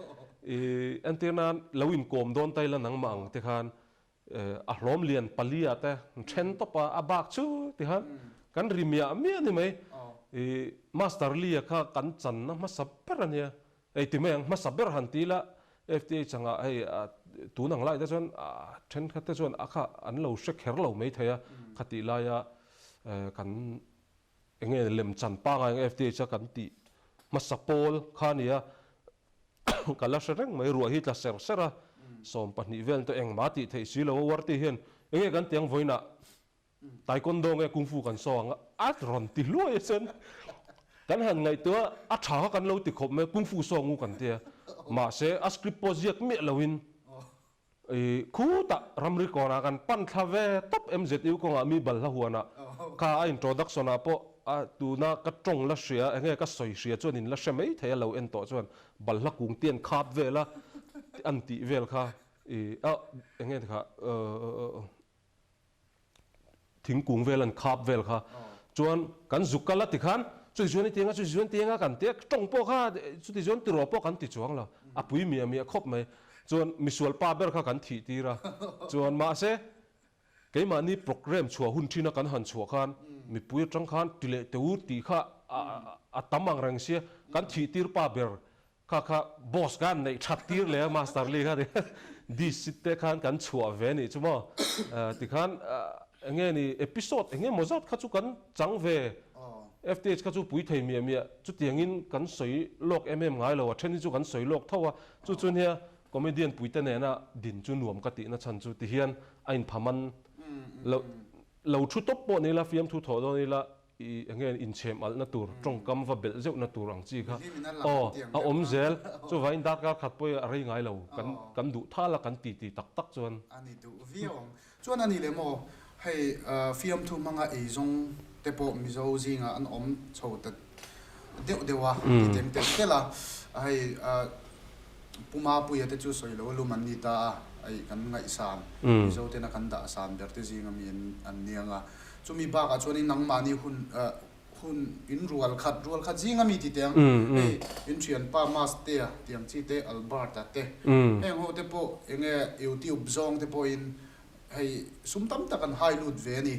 i entir nan lo inkawm dawn ta ila nangmah ang tikhan A hlawm lian pali ah te an then tawp a, a bak chu ti khan kan ri miah miah a ni mai. I Master Lee-a kha kan channa hmasa ber a nia. Hei ti mai ang, hmasa ber han ti ila FTA changah hei tun ang lai te chuan thenkhat te chuan a kha an lo hre kher lo mai thei a, khatih laia kan eng nge lem chan pangai ang FTH a kan tih hmasa pawl kha a ni a. Ka la hre reng mai, ruah hi tla ser ser a, 12 vel tawh engmah tih theih si lo a, Warti hian eng nge kan ti ang vawiinah Taekwondo nge Kung Fu kan saw ang a rawn ti hluai a chuan kan han ngaihtuah a tha kha kan lo ti khawp mai Kung Fu saw ngu kan ti a, mahse a script pawh ziak miah loin I khutah ramri kawnah kan pan thla ve tawp MZU kawngah mi balhla huanah kha a introduction ah pawh a tuna ka tawng la hria enge ka sawi hria chuan in la hre mai thei a lo en tawh chuan balhla kung te an khap vel a an tih vel kha i a enge kha Thingkung vel an khap vel kha chuan kan zuk kal a ti khan chuti chuan i ti anga chuti chuan ti anga kan ti a tawng pawh kha chuti chuan tiraw pawh kan ti chuang lo a pui miah miah khawp mai chuan misual pa ber kha kan thih tir a chuan mahse keimahni programme chhuah hun thin a kan han chhuah khan mipui atang khan ti leh teh u tih kha a tam ang reng sia kan thih tir pa ber Kha kha boss khan neih that tir leh a master lee kha ti dish te khan kan chhuah ve nih chu maw tikhan Enge ni episode enge maw zat kha chu kan chang ve. FTH kha chu pui thei miah miah chutiangin kan sawi lawk em em ngai lo a then hi chu kan sawi lawk tho a chu chu nia comedian puite nena din chu nuam ka tihna chhan chu tihian a inphaman lo lo thu tawp pawh ni ila fiamthu thawh dawn ila I enge inchhem alhna tur, tawngkam va belh zeuhna tur ang chi kha aw a awm zel. Chuvangin darkar khat pawh a rei ngai lo. Kan kan duh thal a, kan ti ti tak tak chuan. A ni duh viau ang. Chuan a ni leh maw, hei fiamthu hmanga eizawng te pawh Mizo zingah an awm chho ta deuh deuh a, ti teng telh telh a. Hei Pu Mapuia te chu sawi lo lum an ni ta a, hei kan ngaihsan, Mizo tena kan dahsan ber te zinga mi an niang a. Chumi bakah chuanin nangmahni hun hun in rual khat rual khat zinga mi ti teh ang. Hei in thianpa Mastea tiang chi te Alberta te heng ho te pawh enge YouTube zawng te pawhin hei sum tam tak an hai lut ve a ni.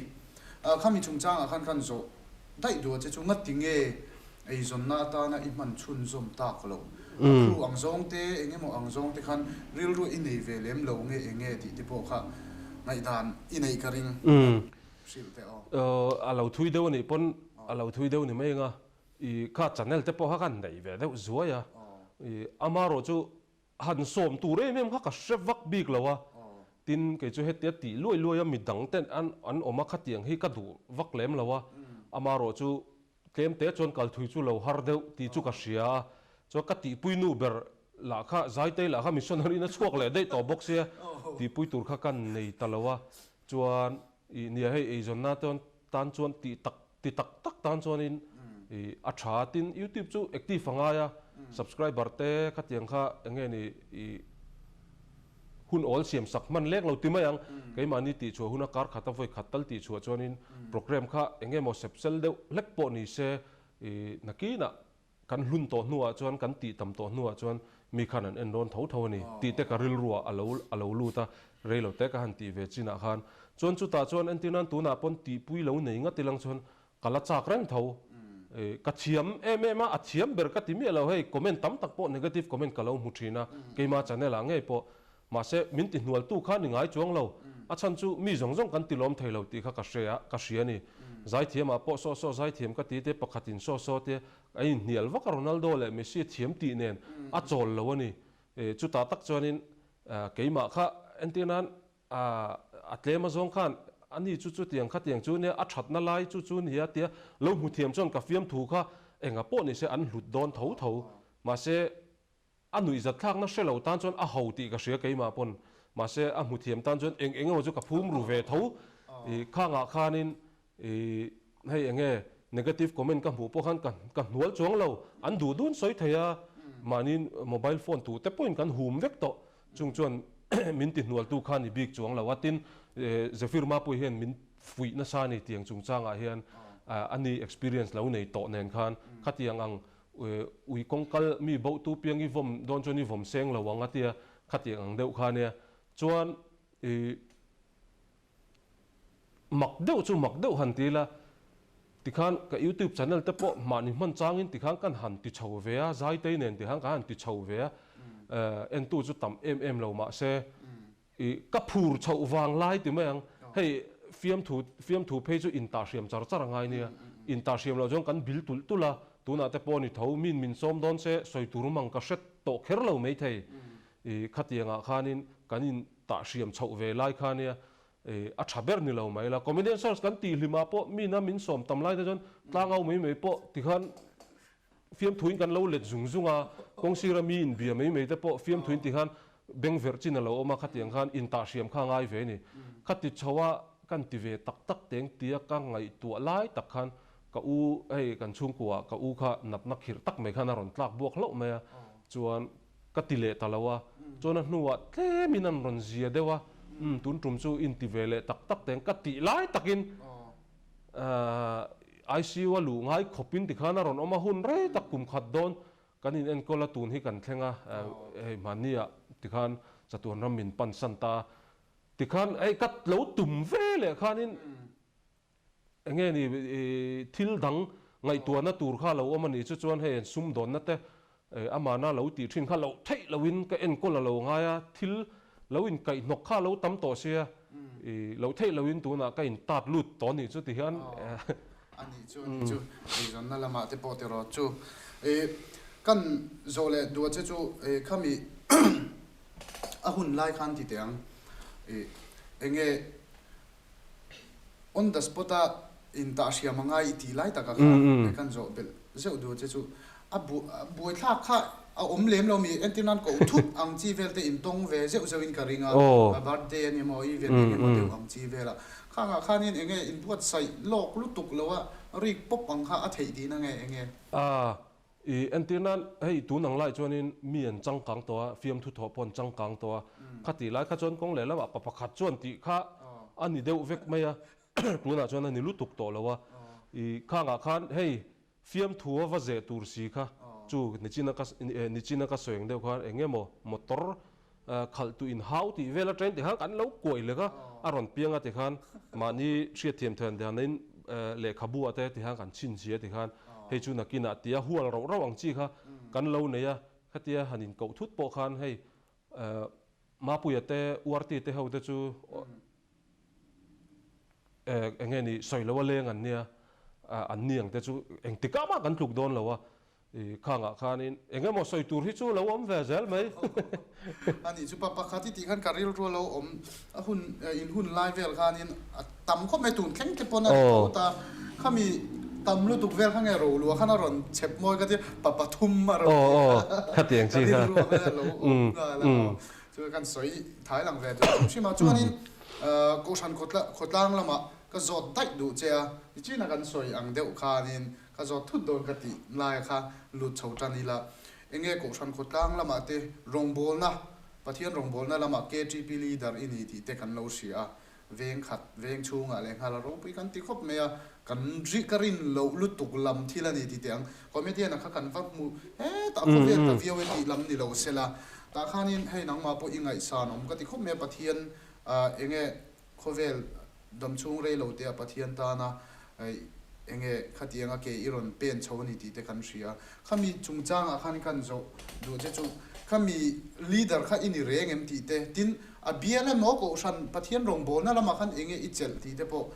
Khami chungchangah khan khan zawh daih duh a che chu ngati nge eizawnna atana i hman chhunzawm tak lo. A crew ang zawng te eng emaw ang zawng te khan rilru i nei ve lem lo nge eng nge tih te pawh kha ngaihdan i neih ka ring hrilh teh aw. A lo thui deuh a nih pawn a lo thui deuh ni mai anga i kha channel te pawh kha khan nei ve deuh zuai a i amarawh chu han sawm tur em em kha ka hre vak bik lo a tin kei chu hetia tih luai luai a midang ten an an awm a khatiang hi ka duh vak lem lo a amarawh chu Tlem te chuan kal thui chu lo har deuh tih chu ka hria a, chuan ka tihpui nu ber lah kha Zaitei lah kha missionary in a chhuak leh daih tawh bawk sia, tihpui tur kha kan nei ta lo a, chuan ih nia hei eizawnna chuan tan chuan tih tak ti tak tak tan chuanin ih a tha a, tin youtube chu active a ngai a, subscriber te khatiang kha eng nge ni ih. Hun awl siam sak hman lek lo ti mai ang. Keimahni tihchhuah huna kar khata vawi khat tal tihchhuah chuanin program kha eng emaw sepsel deuh hlek pawh ni se i nakinah kan hlun tawh hnuah chuan kan tih tam tawh hnuah chuan mi khan an en rawn tho tho a ni tih te ka rilruah a lo a lo lut a, rei lo te ka han tih ve chinah khan chuan chutah chuan entir nan tunah pawn tihpui lo nei ngat ilang chuan Ka la chak reng tho. Ka thiam em em a, a thiam ber ka ti miah lo hei, comment tam tak pawh negative comment ka lo hmu thin a, keima channel ah ngei pawh. Mahse min ti hnualtu kha ni ngai chuang lo, a chhan chu mi zawng zawng kan ti lawm thei lo tih kha ka hre a, ka hria a ni. Zaithiam ah pawh saw saw zaithiam ka ti te, pakhat in saw saw te, a inhnial vak a Ronaldo leh Messi a thiam tih nen a chawl lo a ni. Chutah tak chuanin keimah kha entir nan A, a tlem azawng khan ani chu chutiang khatiang chu nia, a thatna lai chu chu nia tia lo hmu thiam chuan ka fiamthu kha enga pawh nise an hlut dawn tho tho. Mahse, a nuihzat thlakna hre lo tan chuan a ho tih ka hria keimah pawn. Mahse, a hmu thiam tan chuan eng eng emaw chu ka phum ru ve tho. I khangah khanin I hei enge negative comment ka hmuh pawh khan ka ka hnual chuang lo, an duh dun sawi thei a, mahni mobile phone tu te pawhin kan hum vek tawh, chung chuan min ti hnualtu kha ni bik chuang lo a, tin Zephyr Mapui hian min fuih nasa a ni tiang chungchangah hian a ni experience lo nei tawh nen khan khatiang ang ui kawngkal mi bohtu piang i vawm dawn chuan i vawm seng lo ang a tia khatiang ang deuh kha nia chuan i Mak deuh chu mak deuh han ti ila, tikhan ka youtube channel te pawh mahni hman changin tikhan kan han ti chho ve a, Zaitei nen tikhan kan han ti chho ve a, entu chu tam em em lo mahse i ka phur chhoh vang lai ti mai ang, hei fiamthu fiamthu phei chu intahhriam char char a ngai nia, intahhriam loh chuan kan bil tulh tulh a, tunah te pawh ni tho min min sawm dawn se sawi tur mang ka hre tawh kher lo maithei, i khatiangah khanin kan intahhriam chhoh ve lai kha nia. A tha ber ni lo mai la. Comedian search kan tih hlimah pawh mina min sawm tam lai te chuan tlangau mai mai pawh tikhan fiamthuin kan lo let zung zung a, kawngsira mi inbia mai mai te pawh fiamthuin tikhan beng verh chin a lo awm a, khatiang khan intah hriam kha a ngai ve a ni. Khati chho a kan ti ve tak tak teng tia ka ngaihtuah lai tak khan ka u hei kan chhungkua ka u kha natna khirh tak mai khan a rawn tlak buak hlauh mai a, chuan Ka ti leh ta lo a, chuan a hnuah tlemin an rawn zia deuh a, umm tun tum chu inti ve leh tak tak teng ka tih lai takin ICU a luh ngai khawpin tikhan a rawn awm a, hun rei tak kum khat dawn kan in enkawl a, tun hi kan thleng a, hei hmanni ah tikhan chatuan ram min pan san ta a, tikhan hei ka lo tum ve leh khanin Enge ni thil dang ngaihtuahna tur kha lo awm a nih chu chuan hei an sumdawnna te amahna lo tih thin kha loh theih loin ka enkawl a lo ngai a, thil lo inkaihhnawk kha a lo tam tawh sia. I loh theih loin tunah ka in tat lut tawh nih chu ti hian. A nih chu, a nih chu. Eizawnna lamah te pawh tiraw chu. I kan zawh leh duh che chu i khami a hun lai khan ti teh ang. I enge On the spot a intah hriam a ngai i tih lai taka kha he kan zawh belh zeuh duh che chu a buaithlak kha a awm lem lo mi entir nan koh thut ang chi vel te intawng ve zeuh zeuh in ka ring a, a birthday a ni maw event eng emaw deuh ang chi vel a khangah khanin enge inbuatsaih lawk lutuk lo a rik pawp ang kha a theih tihna nge enge? I entir nan, hei tun ang lai chuanin mi an changkang tawh a, fiamthu thawh pawh an changkang tawh a, khatih lai kha chuan kawng leh lamah pa pakhat chuan tih kha a ni deuh vek mai a, tunah chuan a ni lutuk tawh lo a, i khangah khan hei fiamthu a va zeh tur si kha chu nichina ka nichina ka sawi ang deuh khan eng emaw motor Khalh tu in hau tih vel atangin tikhan kan lo kuai lek a, a rawn piang a tikhan mahni hriatthiam theih an danin lehkhabu ah te tikhan kan chhinchhi a tikhan hei chu nakinah tia hual rauh rauh ang chi kha kan lo nei a, khatia han in koh thut pawh khan hei Mapuia te URT te ho te chu eng nge ni sawi lo a leng an nia, an ni ang te chu engtikah mah kan tluk dawn lo a, I khangah khanin eng emaw sawi tur hi chu lo awm ve zel mai. A nih chu pa pakhat i tih khan ka rilru a lo awm a hun in hun lai vel khanin a tam khawp mai tun thleng te pawn a ri tho ta khami tam lutuk vel kha nge Rolua khan a rawn chhep mawi ka tia pa pathum a rawn ti kha ka rilru ah khan a lo awm nghal a aw chu kan sawi thai lang ve duh hrim a chuanin Kohhran khawtlang lamah ka zawt daih duh che a nichina kan sawi ang deuh khanin Ka zawt thut dawn ka tih laia kha lut chho tan ila, enge Kohhran khawtlang lamah te rawngbawlna, Pathian rawngbawlna lamah KTP leader i ni tih te kan lo hria a, veng khat, veng chhungah leh nghal a ropui kan ti khawp mai a, kan ri ka rin loh lutuk lam thil a ni ti teh ang. Comedian-a kha kan va hmu hetah khawvel ta viau e tih lam ni lo sela, tah khanin hei nangmah pawh i ngaihsan awm ka ti khawp mai a, Pathian enge Khawvel damchhung rei lo te a Pathian tana enge khatianga ke i rawn pen chho a ni tih te kan hria. Khami chungchangah khan kan zawh duh che chu khami leader kha i ni reng em tih te, tin a bial emaw Kohhran Pathian rawngbawlna lamah khan enge i chelh tih te pawh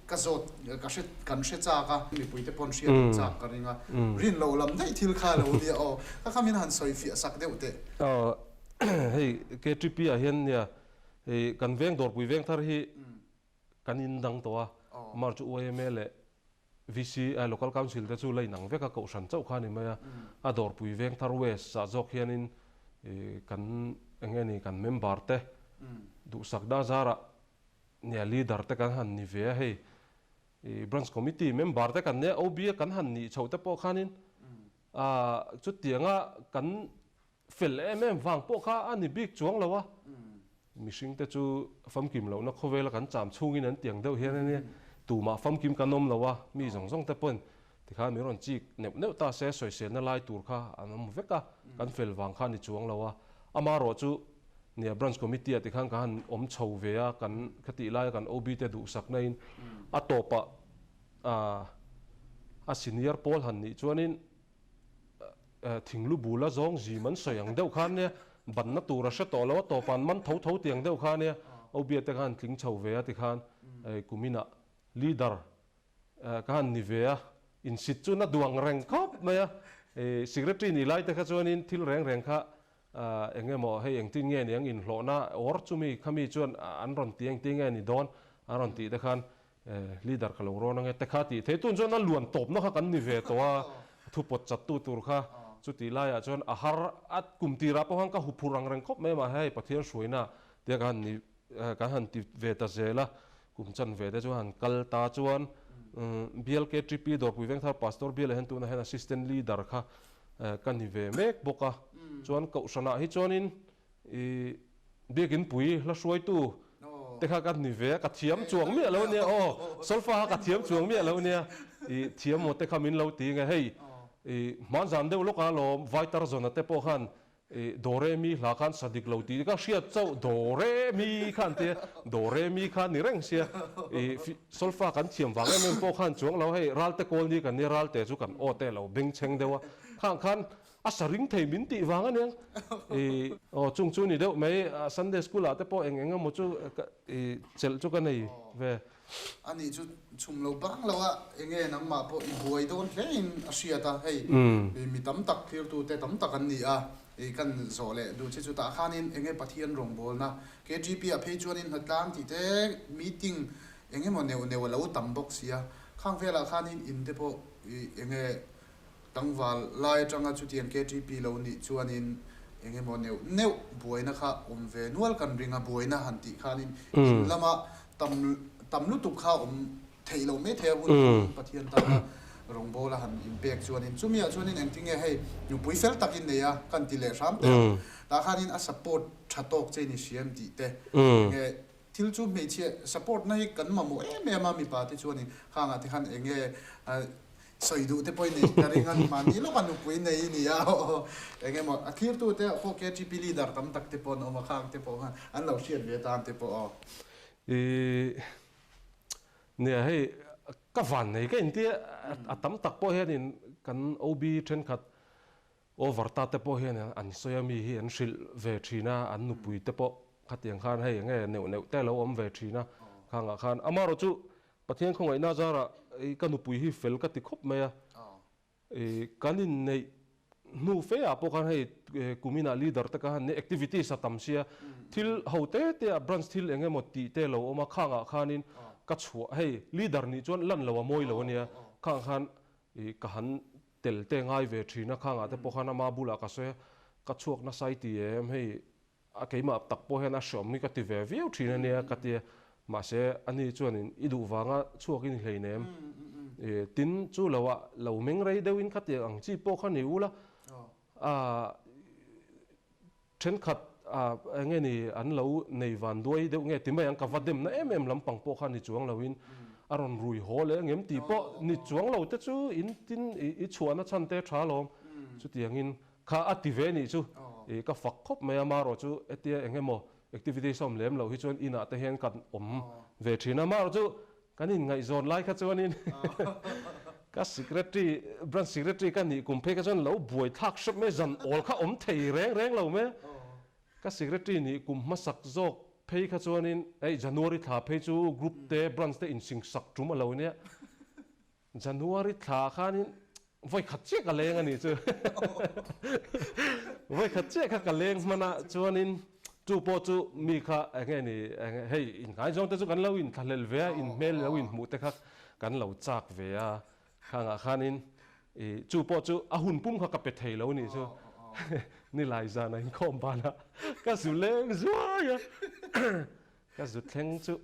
ka zawt ka hre kan hre chak a, mipui te pawn hriat an chak ka ring a, rin loh lam daih thil kha lo nia aw, kha kha min han sawi fiah sak deuh teh. Aw hei KTP ah hian nia Hei kan veng dawrpui veng thar hi kan in dang tawh a, March YMA leh VC Local Council te chu la inang vek a, kohhran chauh kha a ni mai a, a dawrpui veng thar West ah zawk hianin kan eng nge ni kan member te duhsak dah zarah nia leader te kan han ni ve a, hei Branch Committee member te kan nia OB a kan han nih chhoh te pawh khanin chutianga kan Fel em em vang pawh kha a ni bik chuang lo a, mihring te chu famkim lohna khawvela kan cham chhungin an tiang deuh hian a nia, tumah famkim kan awm lo a, mi zawng zawng te pawhin tikhan min rawn chik neuh neuh ta se sawiselna lai tur kha an awm vek a, kan fel vang kha a ni chuang lo a, amaherawh chu nia branch committee ah tikhan ka han awm chho ve a, kan khatih laia kan OB te duhsakna in a tawpah a senior pawl han nih chuanin Thinglu bula zawng zim an sawi ang deuh khan nia, banna tur a hre tawh lo a, tawp an man tho tho tiang deuh kha nia, Obia te khan tling chho ve a tikhan kuminah leader ka han ni ve a, insit chu na duang reng khawp mai a, secretary nih lai te kha chuanin thil reng reng kha eng emaw hei engtin nge ni ang inhlawhna awr chumi khami chuan an rawn ti engtin nge ni dawn an rawn tih te khan Leader ka lo rawn ange te kha tih thei tun chuan a luan tawpna kha kan ni ve tawh a, thu pawt chat tu tur kha chutih laiah chuan a har a kum tirah pawh khan ka huphurh ang reng khawp mai mahse hei Pathian hruaina tia ka han ni kan han ti ve ta zel a, kum chan ve te chu han kal ta chuan BLKTP Dawrpui Vengthar Pastor bialah hian tunah hian Assistant Leader kha ka ni ve mek bawk a, chuan Kohhranah hi chuanin I biakin pui hla hruaitu te kha ka ni ve a, ka thiam chuang miah lo nia aw, solfa kha ka thiam chuang miah lo nia, i thiam maw te kha min lo ti nge hei i hmanzan deuh lawk a lawm Vaitar zawna te pawh khan i Do Re Mi hla khan sa dik lo tih ka hriat chauh Do Re Mi kha an tia, Do Re Mi kha ni reng sia, i solfa kan thiam vang em em pawh khan chuang lo hei Ralte Kawlni kan nia Ralte chu kan aw te lo bengchheng deuh a, khang khan. A sa ring thei min tih vang aniang. I aw chung chu ni deuh mai Sunday school ah te pawh eng eng emaw chu ka i chelh chu ka nei ve. Ani chu chhum lo bang lo a, enge nangmah pawh i buai dawn hle in a hriat a, hei mi tam tak thirtu te tam tak an ni a, i kan zawh leh duh che chu tah khanin enge Pathian rawngbawlna KTP ah phei chuanin hnatlang tih te meeting eng emaw neuh neuh a lo tam bawk si a, khang velah khanin in te pawh i enge Tlangval lai atanga chutiang KTP lo nih chuanin eng emaw neuh neuh buaina kha awm ve nual kan ring a, buaina han tih khanin in lama tam tam lutuk kha awm theih loh mai thei a hun pawhin Pathian tana rawngbawla han inpek chuanin chumiah chuanin engtinge hei nupui fel takin nei a kan ti leh hram teh ang tah khanin a support tha tawk che ni hriam tih te enge thil chu hmeichhia support na hi kan mamawh em em a mipa te chuanin khangah te khan enge Sawi duh te pawh i neih ka ring a, mahni lawka nupui nei i ni a, eng emaw a thlirtu te pawh KTP leader tam tak te pawh an awm a, khang te pawh khan an lo hriat ve tan te pawh aw. I nia hei ka van nei ka inti a, a tam tak pawh hianin kan OB thenkhat over ta te pawh hian an sawi a mi hi an hrilh ve thin a, an nupui te pawh khatiang khan hei enge neuh neuh te lo awm ve thin a, khangah khan amaherawhchu Pathian khawngaihna zarah i ka nupui hi fel ka ti khawp mai a, i kan inneih hnu fe ah pawh khan hei kuminah leader te ka han nia activities a tam sia, thil ho te te ah branch thil eng emaw tih te lo awm a, khangah khanin ka chhuah hei leader nih chuan lan lo a mawi lo ania, khangah khan i ka han tel te ngai ve thin a, khangah te pawh khan ama bulah ka sawi a, ka chhuak nasa i ti em hei A keimah tak pawh hian a hreawm hi ka ti ve viau thin a nia ka ti a, mahse ani chuanin i duh vanga chhuak i ni hleinem i tin chu lo ah lo meng rei deuhin kha tiang ang chi pawh kha ni ula a thenkhat a enge ni an lo nei van duai deuh nge ti mai ang ka va demna em em lampang pawh kha ni chuang loin a rawn rui haw leh ngem tih pawh ni chuang lo te chu in tin i chhuahna chhan te tha lawm chutiangin Kha a ti ve nih chu i ka fak khawp mai a, marawh chu hetia eng emaw activities a awm lem loh hi chuan inah te hian kan awm ve thin a, marawh chu kan inngaihzawn lai kha chuanin ka secretary, branch secretary ka nih kum phei kha chuan lo buai thlak hrep mai, zan awl kha awm thei reng reng lo mai a, ka secretary nih kum hmasak zawk phei kha chuanin hei January thla phei chu group te branch te insingsak tum a lo nia. January thla khanin vawi khat chiah ka leng a nih chu. Vawi khat chiah kha ka leng hman a, chuanin chu pawh chu mi kha eng nge ni hei inngaizawng te chu kan lo inthlahlel ve a, inhmel lo inhmuh te kha kan lo chak ve a, khangah khanin i chu pawh chu a hun pum kha ka pe thei lo a nih chu. Nilai zan a inkhawm banah ka zu leng zuai a. Ka zu thleng chu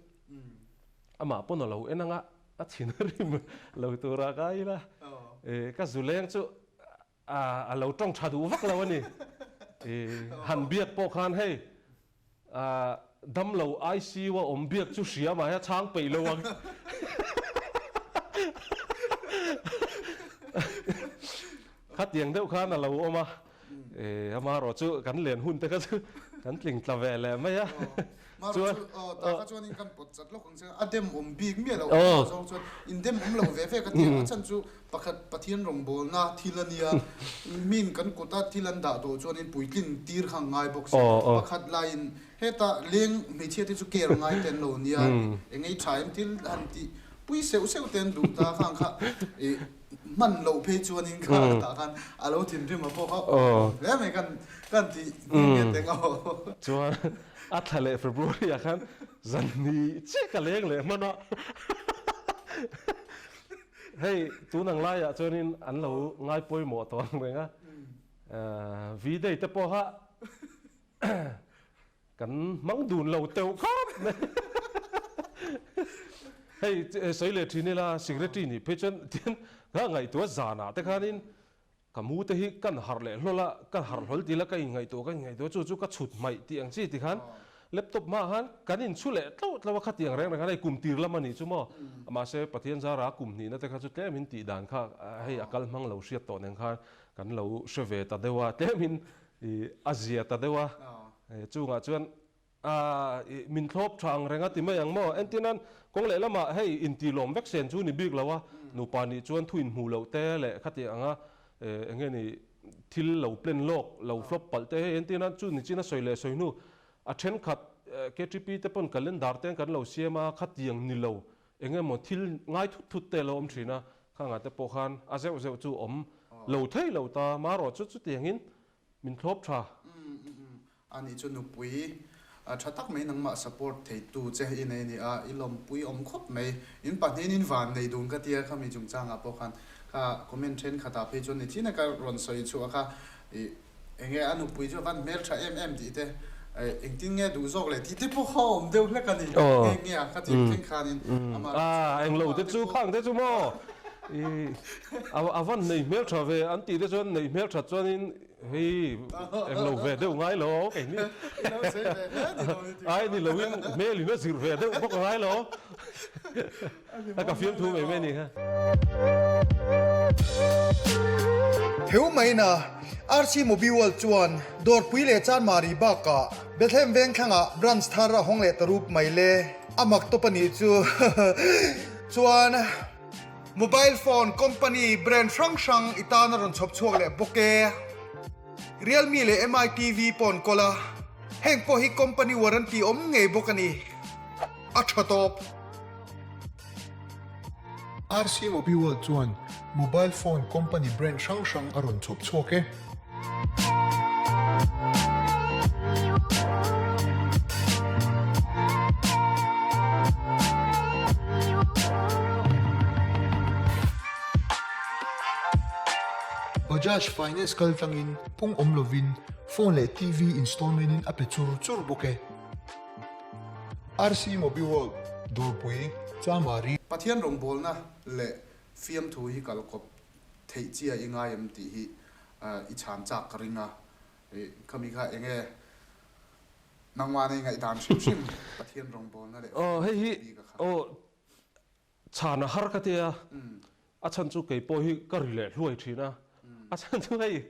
amah pawn a lo en anga a thin a rim lo tura ka ila ka zu leng chu a lo tawng tha duh vak lo a ni. Han biak pawh khan hei damlo ICU a awm biak chu hria mah hi a chhang peih lo ang. Khatiang deuh khan a lo awm a, amaherawh chu kan len hun te kha chu kan tling tla ve leh mai a. Chuan tah kha chuanin kan pawt chat lawk ang che, a dem awm bik miah loh ang zawng chuan in dem awm lo ve ve ka ti a, a chhan chu pakhat Pathian rawngbawlna thil a nia, min kan kuta thil an dah tawh chuanin puitlin tir kha ang ngai bawk si, pakhat laiin heta leng hmeichhia te chu care ngai te an lo nia, eng ei tha em thil han tih pui seuh seuh te an duh ta khang kha ih hman loh phei chuanin kha tah khan a lo thinrim a pawh kha awm hle mai kan kan tih nghe nghe teng aw. Chuan a thla leh February ah khan zan ni chiah ka leng leh hman a hei tun ang laiah chuanin an lo ngai pawimawh tawh ang reng a V-day te pawh kha Kan hmang dun lo teuh khawp mai. Hei sawi leh thin ila secretary nih phei chuan tian ka ngaihtuah zanah te khanin ka mu te hi kan harh leh hlawl a, ka harh hlawl tila ka inngaihtuah ka inngaihtuah chu chu ka chhut hmaih tih ang chi ti khan laptop hmaah khan kan inchhu leh tlauh tlauh a khatiang reng reng khan hei kum tir lam a nih chu maw. Mahse Pathian zara kum hnihna te kha chu tlemin tih dan kha hei a kal hmang lo hriat tawh nen khan kan lo hre ve ta deuh a tlemin I a zia ta deuh a, chungah chuan i min thlawp tha ang reng a ti mai ang maw? Entir nan kawng leh lamah hei intilawm vek sen chu ni bik lo a, nupa nih chuan thu inhmuh loh te leh khati anga eng nge ni thil lo plan lawk lo flop palh te hei entir nan chu nichin a sawi leh sawi hnu a thenkhat KTP te pawn calendar te kan lo siam a khatiang ni lo eng emaw thil ngai thut thut te a lo awm thin a khangah te pawh khan a zeuh zeuh chu awm lo thei lo ta marawh chu chutiangin min thlawp tha. A nih chu nupui tha tak mai nangmah support theitu che i nei a ni a, i lawmpui awm khawp mai. In pahnihin in van nei dun ka tia khami chungchangah pawh khan kha comment thenkhatah phei chuan ni thin a ka rawn sawi chhuah kha i enge a nupui chu a van hmeltha em em tih te engtin nge duh zawk leh tih te pawh kha a awm deuh hlek a ni. Nge nge a kha tih thleng khanin amah A englo te chu khang te chu maw i a van nei hmeltha ve an tih te chuan nei hmelthat chuanin Hei eng lo ve deuh ngai lo kei ni. Ai ni loin hmel in a zir ve deuh bawk a ngai lo. A ka fiam thu mai mai ni kha. Heu maina RC Mobiworld chuan Dawrpui leh Chanmari bakah Bethlehem Vengthlangah branch thar a hawng leh ta rup mai le. A mak tawp a nih chu. Chuan. Mobile phone company brand hrang hrang i tan a rawn chhawp chhuak leh bawk e. Realme leh Mi TV pawh an kawl a, heng pawh hi company warranty awm ngei bawk a ni. A tha tawp. RC Mobiworld chuan mobile phone company brand hrang hrang a rawn chhawp chhuak e. Bajaj Finance kal tlangin pung awm lovin phone leh TV installment in a pe chur chur bawk e. RC Mobiworld, Dawrpui, Chamari. Pathian rawngbawlna leh fiamthu hi kalkawp theih chia i ngai em tih hi i chhan chak ka ring a, khami kha enge nangmah nei ngaihdan hrim hrim Pathian rawngbawlna leh Aw hei hi bik a kha. aw chhan a har ka tia, a chhan chu kei pawh hi ka ri leh hluai thin a, a chhan chu hei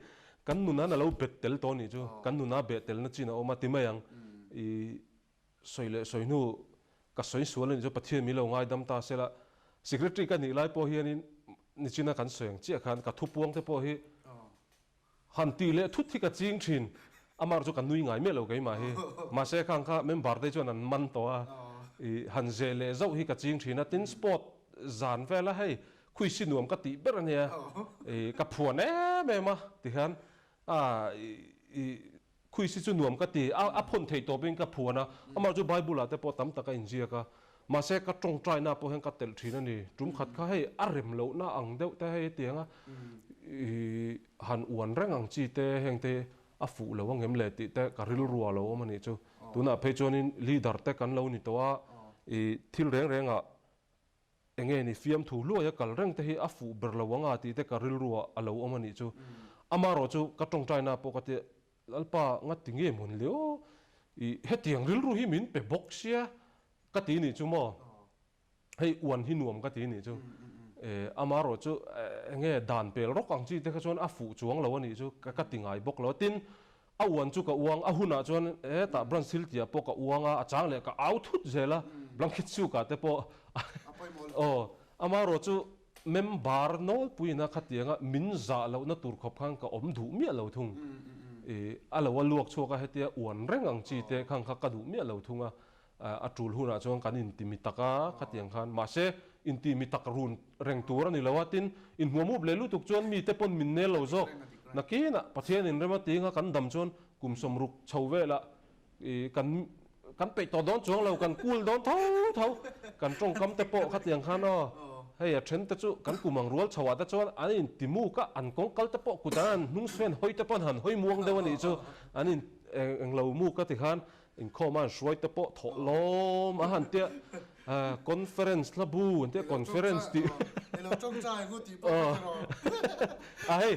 kan nunan a lo bet tel tawh a nih chu, kan nuna beh telna chin a awm a ti mai ang i Sawi leh sawi hnu ka sawi sual a nih chu Pathian min lo ngaidam ta se la, Secretary ka nih lai pawh hianin nichina kan sawi ang chiah khan ka thupuang te pawh hi han tih leh thut hi ka ching thin, amah chu ka nui ngai miah lo keimah hi, mahse khang kha member te chuan an man tawh a, i han zeh leh zauh hi ka ching thin a, tin sport zan vel a hei khuisi nuam ka tih ber a nia, i ka phuan em em a tikhian a i Khuisi chu nuam ka ti, a a phawn theih tawpin ka phuan a, amah chu Bible ah te pawh tam tak a inziak a, mahse ka tawngtaina pawh hian ka telh thin a ni, tum khat kha hei a rem lohna ang deuh te hei tiang a, ih han uan reng ang chi te heng te a fuh lo ang em le tih te ka rilru a lo awm a nih chu, tunah phei chuanin leader te kan lo ni tawh a, ih thil reng reng ah Enge ni fiamthu hluaia kal reng te hi a fuh ber lo anga tih te ka rilru ah a lo awm a nih chu. Amarawh chu ka tawngtaina pawh ka ti Lalpa nga ti nge mawn le aw i hetiang rilru hi min pe bawk sia ka ti nih chu maw. Hei uan hi nuam ka ti nih chu. Amarawh chu enge dan pel rawk ang chi te kha chuan a fuh chuang lo a nih chu ka ti ngai bawk lo. Tin, A uan chu ka uang, a hunah chuan hetah branch thil tihah pawh ka uang a, a chang leh ka au thut zel a, blanket sukah te pawh aw, amaherawh chu member nawlpuiin a khatianga min zah lohna tur khawp khan ka awm duh miah lo thung, ih a lo a luak chhuak a hetia uan reng ang chi te khang kha ka duh miah lo thung a, A tul hunah chuan kan inti mi tak a, khatiang khan. Mahse, inti mi tak run reng tur a ni lo a, tin, inhmuam up leh lutuk chuan mite pawn min nel lo zawk. Nakinah Pathian inrem a tinga kan dam chuan kum sawmruk chho velah kan kan peih tawh dawn chuang lo, kan kul dawn tho tho. Kan tawngkam te pawh khatiang khan aw, hei a then te chu kan kum ang rual chhoah te chuan an inti muk a, an kawng kal te pawh kut an han hnung suan hawi te pawh an han hawi muang deuh a nih chu, an in englo muk a ti khan Inkhawm a an hruai te pawh thawh lawm a han tia conference hla bu an tia conference tih a hei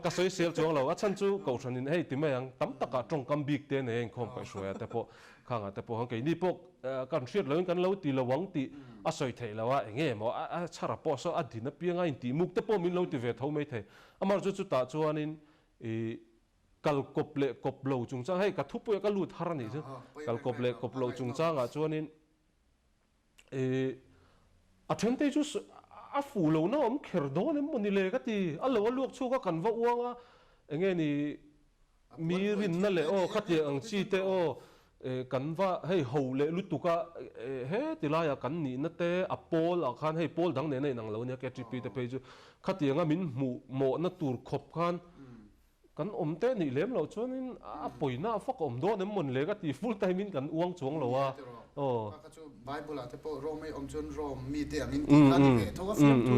ka sawi sel chuang lo a chhan chu kohhran in hei ti mai ang tam takah tawngkam bik te nei a inkhawm kaihhruai ah te pawh khang ah te pawh khan keini pawh kan hriat loin kan lo ti lo ang tih a sawi theih lo a enge maw a chhara pawh saw a din apianga intihmuk te pawh min lo ti ve tho mai thei amaherawhchu chutah chuanin ih Kal kawp leh kawp lo chungchang, hei ka thupuia ka lut har a nih chu, kal kawp leh kawp lo chungchangah chuanin ih a thentei chu a fuh lohna awm kher dawn em maw ni le ka ti, a lo a luak chhuak a kan va uang a. Enge ni mi rinna leh aw khatiang ang chi te aw kan va hei ho leh lutuk a he ti laiah kan nihna te a pawl ah khan hei pawl dang nena inang lo ania KTP te phei chu khatianga min hmuh mawhna tur khawp khan Kan awm te nih lem loh chuanin a pawina a fak awm dawn em mawn le ka ti full time in kan uang chuang lo a. Nia tiraw. Kha kha chu Bible ah te pawh Rome ei awm chuan Rome mi te angin tih kha ni ve tho a fiamthu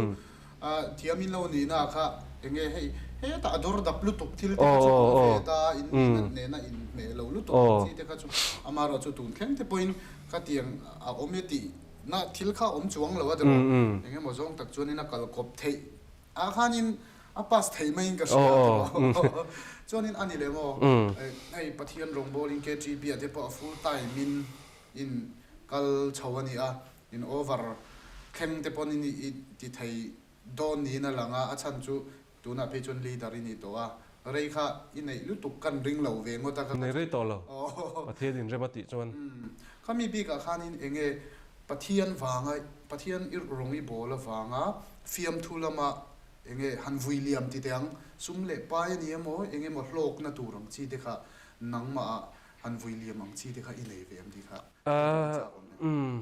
thiam in lo nihna ah kha enge hei hetah a dawr dap lutuk thil te kha chu awm ve ta in nihna nena in hmeh lo lutuk ang chi te kha chu amaherawh chu tun thleng te pawhin khatiang a awm e tih na thil kha awm chuang lo a tiraw. Engemaw zawng tak chuanin a kal kawp theih Ah khanin a pass thei maiin ka hria a tiraw. Chuanin a ni leh maw, hei Pathian rawngbawlin KTB ah te pawh a full time in in kal chho a ni a, in over thleng te pawn in i ti thei dawn niin a lang a, a chhan chu tunah phei chuan leader i ni tawh a, rei kha i neih lutuk kan ring lo ve ngawt a ka. Nei rei tawh lo, Pathian in rem a tih chuan. Khami bikah khanin enge Pathian vanga, Pathian i rawng i bawl avanga fiamthu lama enge han vui liam ti teh ang, sum leh pai a ni emaw, eng emaw hlawkna tur ang chi te kha nangmah ah han vui liam ang chi te kha i nei ve em tih kha ka hriat chak awm e. Umm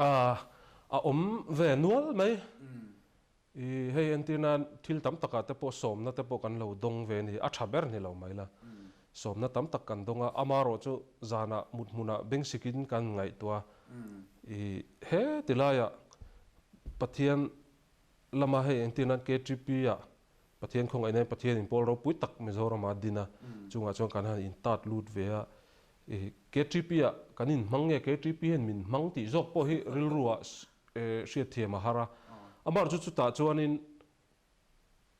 a awm ve nual mai. I hei entir nan thil tam takah te pawh sawmna te pawh kan lo dawng ve a ni, a tha ber ni lo mai la. Sawmna tam tak kan dawng a, amarawh chu zanah mut hmunah bengsikin kan ngaihtuah a. I he ti laiah Pathian lama hei entir nan KTP ah Pathian khawngaih nen Pathian in pawl ropui tak Mizoram ah a din a, chungah chuan kan han intat lut ve a. I KTP ah kan inhmang nge KTP hian min hmang tih zawk pawh hi rilru ah hriatthiam a har a. Amah chu chutah chuanin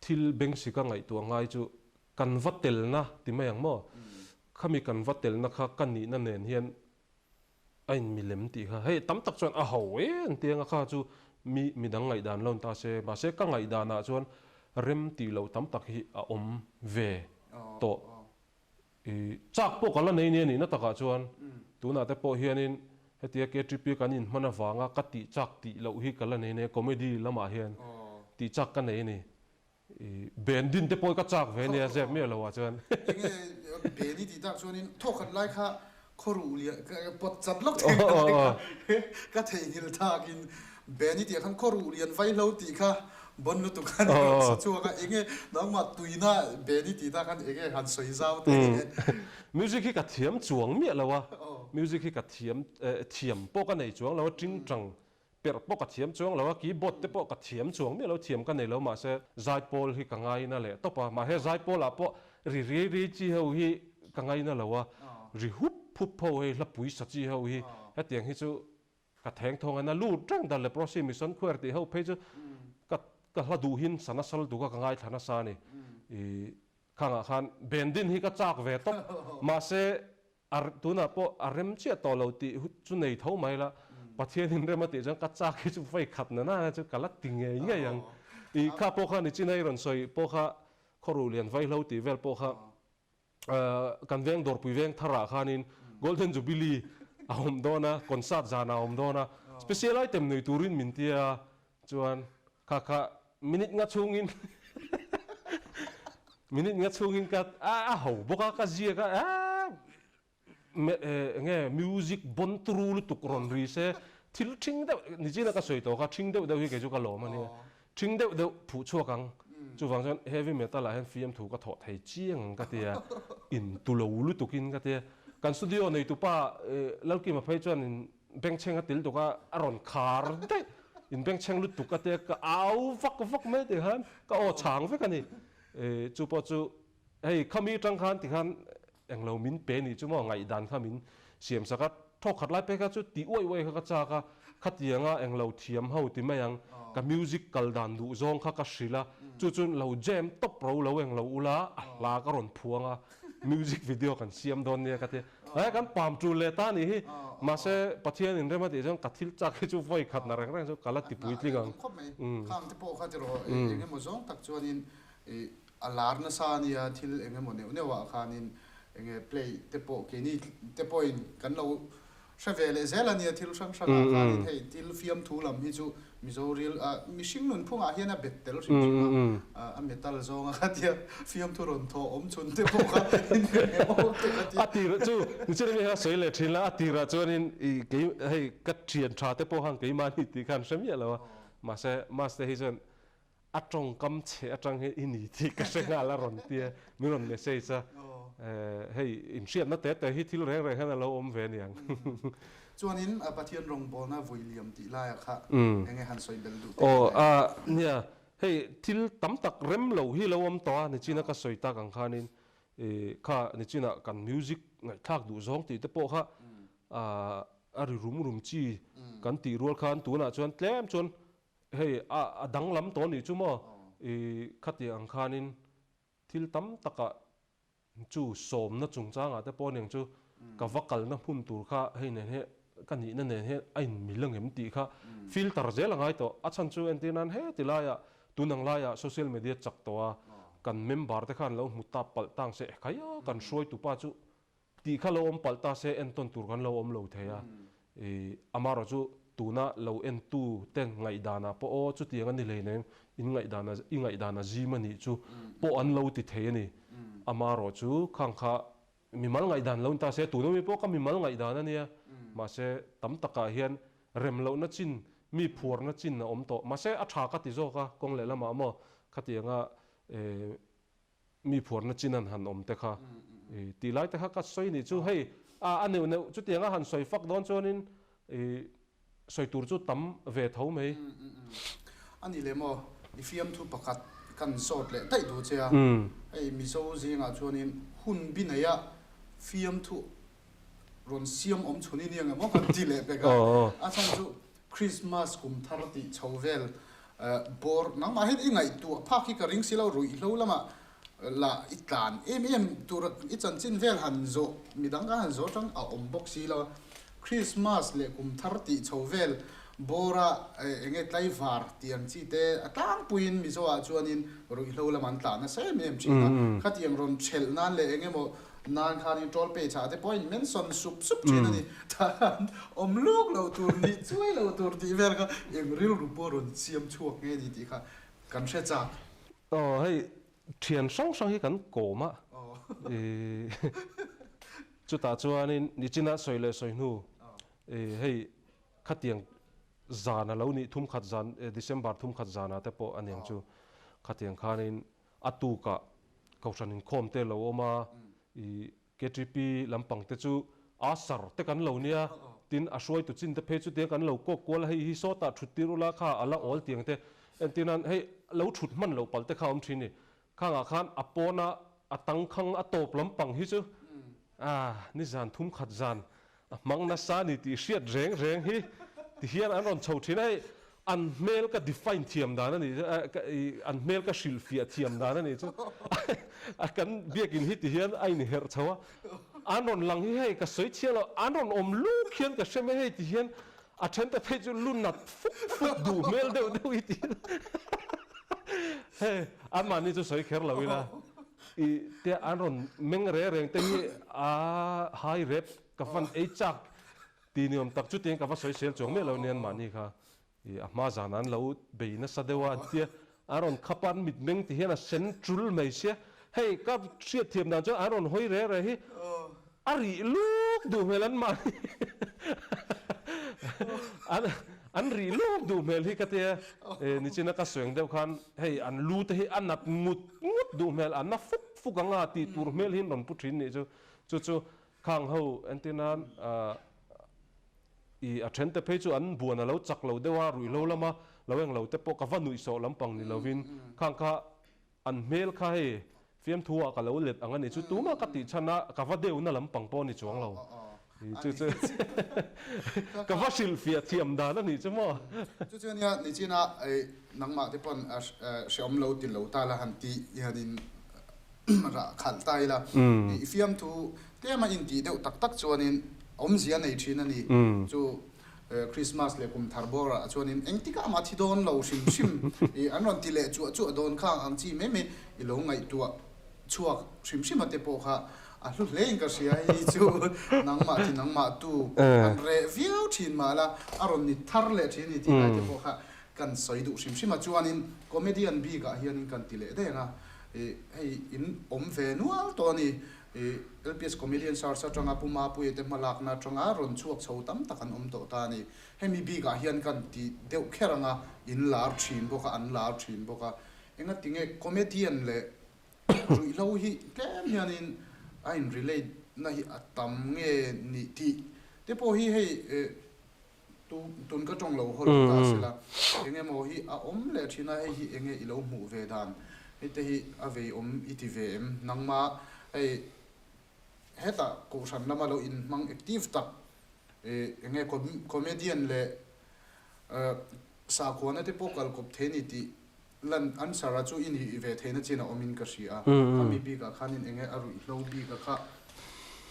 thil bengsika ngaihtuah ngai chu kan va telna ti mai ang maw? Khami kan va telna kha ka nihna nen hian a inmilem tih kha hei tam tak chuan a ho e an ti anga kha chu mi midang ngaihdan lo ni ta se mahse ka ngaihdanah chuan rem tih loh tam tak hi a awm ve tawh. I chak pawh ka la nei nia nihna takah chuan tunah te pawh hianin hetia KTP kan inhman avanga ka tih chak tih loh hi ka la nei nia comedy lamah hian tih chak ka nei a ni. I ben din te pawh hi ka chak ve nia zep miah loh ah chuan. Enge ben i tih tak chuanin thawkhat lai kha Khawruh lian pawt chat lawk thei ka lai kha ka theihnghilh thakin Ben i tih ah khan khawruh lian vaihlo tih kha bon lutuk khan i rawn sa chhuak a, enge nangmah tuina Ben i tih ta khan enge han sawi zau te enge. Music hi ka thiam chuang miah lo a, music hi ka thiam thiam pawh ka nei chuang lo a, tingtang Perh pawh ka thiam chuang lo a, keyboard te pawh ka thiam chuang miah lo, thiam ka nei lo mahse zaipawl hi ka ngaina leh tawp a, mahse zaipawl ah pawh ri riai riai chi ho hi ka ngaina lo a, ri hup hup ho hei hlapui sa chi ho hi hetiang hi chu ka theng thawng a, na lut reng dan leprosy mission choir tih ho phei chu ka ka hla duhin sa nasa lutuk a ka ngaithla nasa a ni, ih khangah khan bendin hi ka chak ve tawp mahse A tunah pawh a rem chiah tawh lo tih chu nei tho mai la, Pathianin rem a tih chuan ka chak hi chu vawi khat na na chu ka la ti ngei ngei ang. I kha pawh kha Nichina i rawn sawi pawh kha Khawruh lian vaihlo tih vel pawh kha kan veng Dawrpui veng tharah khanin Golden Jubilee a awm dawn a, concert zanah a awm dawn a, special item nei turin min tia chuan kha kha minute nga chhungin minute nga chhungin ka a ho bawk a ka ziak a enge music bon turu lutuk rawn ri se thil thing deuh nichina ka sawi tawh kha thing deuh deuh hi kei chu ka lawm a nia thing deuh deuh phuh chhuak ang chuvang chuan heavy metal ah hian fiamthu ka thawh thei chiang ang ka tia in tu lo lutuk in ka tia kan studio neitupa Lalkima phei chuan in Bengchheng a til tuk a, a rawn khar daih. In bengchheng lutuk a tia ka au vak vak mai tih khan ka aw chhang vek a ni. Chu pawh chu hei khami tang khan ti khan englo min pe nih chu maw ngaihdan kha min siam sak a, thawk khat lai phei kha chu ti uaih uaih kha ka chak a, khatianga englo thiam ho ti mai ang, ka music kal dan duh zawng kha ka hrilh a, chu chu lo jam tawp ro lo englo ula a hla ka rawn phuang a, music video kan siam dawn nia ka tia. He kan pam tul leh ta nih hi. Mahse Pathian in rem a tih chuan ka thil chak hi chu vawi khat na reng reng chu ka la ti puitling ang. Khawp mai. Khang te pawh kha tiraw eng emaw zawng tak chuanin a lar nasa a nia thil eng emaw neuh neuh ah khanin eng nge play te pawh keini te pawhin kan lo hre ve leh zel a nia thil hrang hrang ah khanin hei thil fiamthu lam hi chu Mizo ril mihring nunphungah hian a bet tel hrim hrim a, a metal zawnga kha tia fiamthu rawn thawh awm chhun te pawh kha inhmeh awm te kha tia. A tirah chu nichina mi kha sawi leh thin la, a tirah chuanin i kei hei ka thian tha te pawh khan keimahni tih khan hre miah lo a, mahse Maste hi chuan A tawngkam chhe atang hian i ni tih ka hre nghal a rawn tia, min rawn message a, hei inhriatna te te hi thil reng reng hian a lo awm ve aniang. Chuanin Pathian rawngbawlna vui liam tih laiah kha enge han sawi belh duh teh le? Aw nia, hei thil tam tak rem lo hi lo awm tawh a, nichina ka sawi tak ang khanin kha nichina kan music ngaihthlak duh zawng tih te pawh kha a ri rum rum chi kan tih rual khan tunah chuan tlem chuan Hei a danglam tawh anih chu maw? I khatiang ang khanin thil tam takah chu sawmna chungchangah te pawh aniang chu ka va kalna hmun tur kha hei nen hian ka nihna nen hian a inmil angem tih kha filter zel a ngai tawh. A chhan chu entir nan heti laiah tun ang laiah social media chak tawh a kan member te khan lo hmu tap palh tang se ekhai a kan hruaitupa chu Tih kha lo awm palh ta se entawn tur kan lo awm lo thei a, i amarawh chu tuna lo entu te ngaihdanah pawh aw chutiang a ni hleinem in ngaihdan a i ngaihdan a zim a nih chu pawh an lo ti thei a ni. Amarawh chu khang kha mimal ngaihdan lo ni ta se tuna mi pawh ka mimal ngaihdan a nia mahse tam takah hian rem lohna chin mi phuarna chin a awm tawh mahse a tha ka ti zawk a kawng lehlamah maw khatianga e Mi phuarna chin an han awm te kha i tih lai te kha ka sawi nih chu hei a a neuh neuh chutiang a han sawi fak dawn chuanin i sawi tur chu tam ve tho mai. A ni leh maw i fiamthu pakhat kan zawt leh daih duh che a, hei Mizo zingah chuanin hun bi neia fiamthu rawn siam awm chhun i nia nge maw kan ti leh pek a, a chhan chu Christmas kum thar tih chho vel bawr nangmah hian i ngaihtuah phak hi ka ring si lo, ruihhlo lamah lah i tlan em em tur i chanchin vel han zawh midang kan han zawh atang a awm bawk si lo a, Christmas leh kum thar tih chho vel bawra eng nge tlaivar tih ang chi te a tlangpuiin Mizo ah chuanin ruihhlo lamah an tlan nasa em em thin a, khatiang rawn thelh nan leh eng emaw Nan khanin troll page ah te pawh in mention sup sup thin a ni. Tah khan awm luk lo tur, nih chuai lo tur tih vel kha eng rilru pawh rawn siam chhuak nge ni tih kha kan hre chak. Aw hei thian hrang hrang hi kan kawm a, chutah chuanin nichina sawi leh sawi hnu hei khatiang zan a lo nih thumkhat zan December thumkhat zanah te pawh aniang chu khatiang khanin A tukah Kohhran inkhawm te lo awm a, i KTP lampang te chu Asar te kan lo nia, tin a hruaitu chin te phei chu tiang kan lo kawk kual a, hei hi sawtah thut tir ula kha a la awl tiang te, entir nan hei lo thut hman loh palh te kha a awm thin ni. Khangah khan a pawna a tangkhang a tawp lampang hi chu ah nizan thum khat zan A hmang nasa a ni tih hriat reng reng hi ti hian an rawn chho thin a, hei an hmel ka define thiam dan a nih chu, an hmel ka hrilhfiah thiam dan a nih chu a kan biakin hi ti hian a inherh chho a, an rawn lang hi hei ka sawi chhiah lo, an rawn awm luk hian ka hre mai hei ti hian a then te phei chu lu nat fuk fuk duh hmel deuh deuh hi ti hian hei anmahni chu sawi kher lo ila I te an rawn meng reng reng te hi a hai rep ka van ei chak ti ni awm tak chu tiin ka va sawi sel chuang miah lo nia mahni kha i a hma zan an lo bei nasa deuh a an tia an rawn khap a an mit meng ti hian a sen tul mai sia hei ka hriat thiam dan chuan an rawn hawi reng reng hi a rih luk duh hmel an mahni an an rih luk duh hmel hi ka tia nichina ka sawi ang deuh khan hei an lu te hi a nat ngut ngut duh hmel a na fuk fuk anga tih tur hmel hi an rawn pu thin nih chu chu chu khang ho entir nan i a then te phei chu an buan a lo chak lo deuh a ruihhlo lama lo eng lo te pawh ka va nuih sawh lampang ni lovin khang kha An hmel kha hei fiamthu ah ka lo let ang a ni chu tumah ka tih chhan a ka va deuhna lampang pawh a ni chuang lo chu chu ka va hrilhfiah thiam dan a nih chu maw. Chu chu ania nichina nangmah te pawn hreawm lo ti lo ta la han tih hianin rah khalh ta ila i fiamthu tlema intih deuh tak tak chuanin awmzia nei thin a ni chu Christmas leh kum thar bawrah chuanin engtikah mah thi dawn lo hrim hrim i an rawn ti leh chuah chuah dawn kha ang chi mai mai i lo ngaihtuah chhuak hrim hrim a te pawh kha a hlu hle in ka hria hei chu nangmah thi nangmah tu an reh viau thin mah la a rawn ni thar leh thin i tih lai te pawh kha. Kan sawi duh hrim hrim a chuanin comedian bikah hianin kan ti leh deng a, ih hei in awm ve nual tawh a ni. Ih LPS comedian search atanga Pu Mapuia te hmalakna atanga rawn chhuak chho tam tak an awm tawh ta a ni. Hemi bikah hian kan ti deuh kher anga in lar thin bawk a, an lar thin bawk a. Engatinge comedian leh ruihhlo hi tlem hianin a in relate na hi a tam nge nih tih te pawh hi hei eh tun ka tawng lo haw lo ta sela eng emaw hi a awm leh thin a, hei hi enge i lo hmuh ve dan hei te hi a vei awm i ti ve em? Nangma hei hetah kohhran lama lo inhmang active tak eh enge comedian leh sakhuana te pawh kal kawp thei a ni tih Lan answer a chu i nih ve theihna chin a awm in ka hria a, khami bik ah khan in enge a ruihhlo bik a kha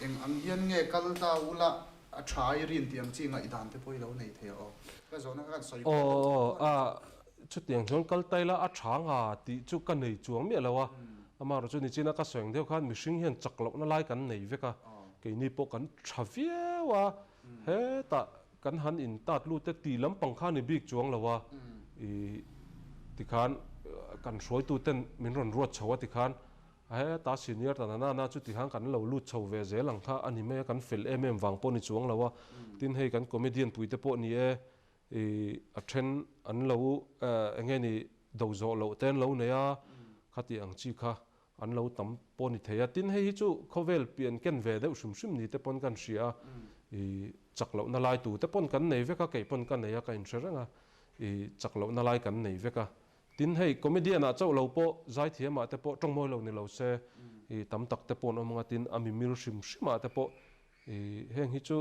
eng ang hian nge kal ta ula a tha i rin tih ang chi ngaihdan te pawh i lo nei thei a aw. Ka zawhna kha kan sawi kual deuh tawh a. Aw chutiang chuan kal ta ila a tha nga tih chu ka nei chuang miah lo a, amaherawh chu nichina ka sawi ang deuh khan mihring hian chak lohna lai kan nei vek a, keini pawh kan tha viau a, hetah Kan han in tat lut e tih lampang kha ni bik chuang lo a, i tikhan kan hruaitu ten min rawn ruat chho a tikhan heta senior ta nana na chu tikhan kan lo lut chho ve zel ang kha a ni mai a, kan fel em em vang pawh ni chuang lo a, tin hei kan comedian pui te pawh ni e, i a then an lo eng nge ni do zawh loh te an lo nei a, khati ang chi kha An lo tam pawh ni thei a, tin hei hi chu khawvel pian ken ve deuh hrim hrim ni te pawn kan hria a, i chak lohna lai tu te pawn kan nei vek a, kei pawn ka nei a ka inhre reng a, i chak lohna lai kan nei vek a, tin hei comedian ah chauh lo pawh zaithiam ah te pawh tawngmawi lo ni lo se i tam tak te pawh an awm ang a, tin a mimir hrim hrim ah te pawh i heng hi chu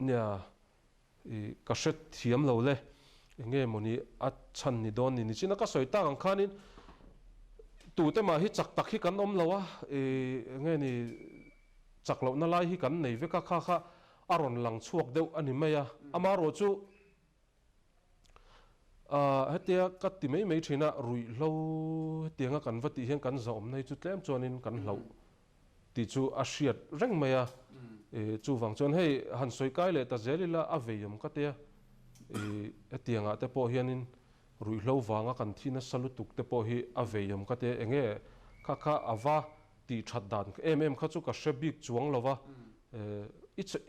nia I ka hre thiam lo le, enge mawni a chhan ni dawn ni nichina ka sawi tak ang khanin tute mah hi chak tak hi kan awm lo a, i enge ni chak lohna lai hi kan nei vek a, kha kha a rawn lang chhuak deuh a ni mai a, amaherawh chu ah hetia ka ti mai mai thin a, ruihhlo hetianga kan va tih hian kan zahawmna hi chu tlem chuanin kan hlauh tih chu a hriat reng mai a, chuvang chuan hei han sawi kai leh ta zel ila a vei awm ka tia, hetiangah te pawh hianin ruihhlo vanga kan thi nasa lutuk te pawh hi a vei awm ka tia, enge kha kha a va tih that dan em em kha chu ka hre bik chuang lo va,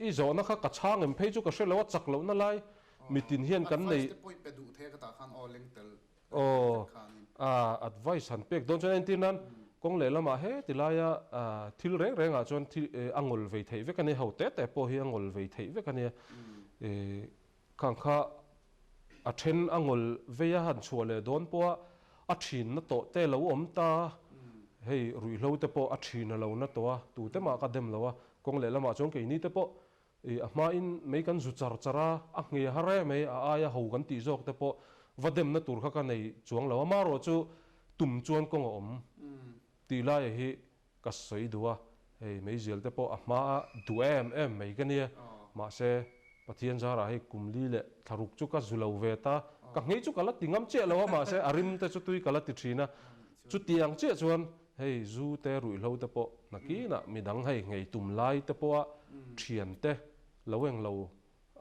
i zawhna kha ka chhang em phei chu ka hre lo a, chak lohna lai mitin hian kan nei. Aw, a advice han pek dawn chuan entir nan kawng lehlamah heti laia thil reng rengah chuan thil a ngawl vei theih vek a nia, ho te te pawh hi a ngawl vei theih vek a nia. Khang kha a then a ngawl vei a han chhuah leh dawn pawha a thinna tawh te lo awm ta, hei ruihhlo te pawh a thin a lo na tawh a, tute mah ka dem lo a, kawng lehlamah chuan keini te pawh I a hmain mei kan zu char char a, a nghei har em mai, a aia ho kan tih zawk te pawh va demna tur kha ka nei chuang lo. Amaherawh chu tum chuan kawng a awm tih laia hi ka sawi duh a, hei meizial te pawh a hmaa duh em em mai ka nia. Mahse, Pathian zarah hei kum li leh thlaruk chu ka zu lo ve ta, ka nghei chu ka la ti ngam chiah lo a, mahse a rim te chu tui ka la ti thin a. Chutiang chiah chuan Hei zu te ruihhlo te pawh nakinah midang hei ngei tum lai te pawha thian te lo eng lo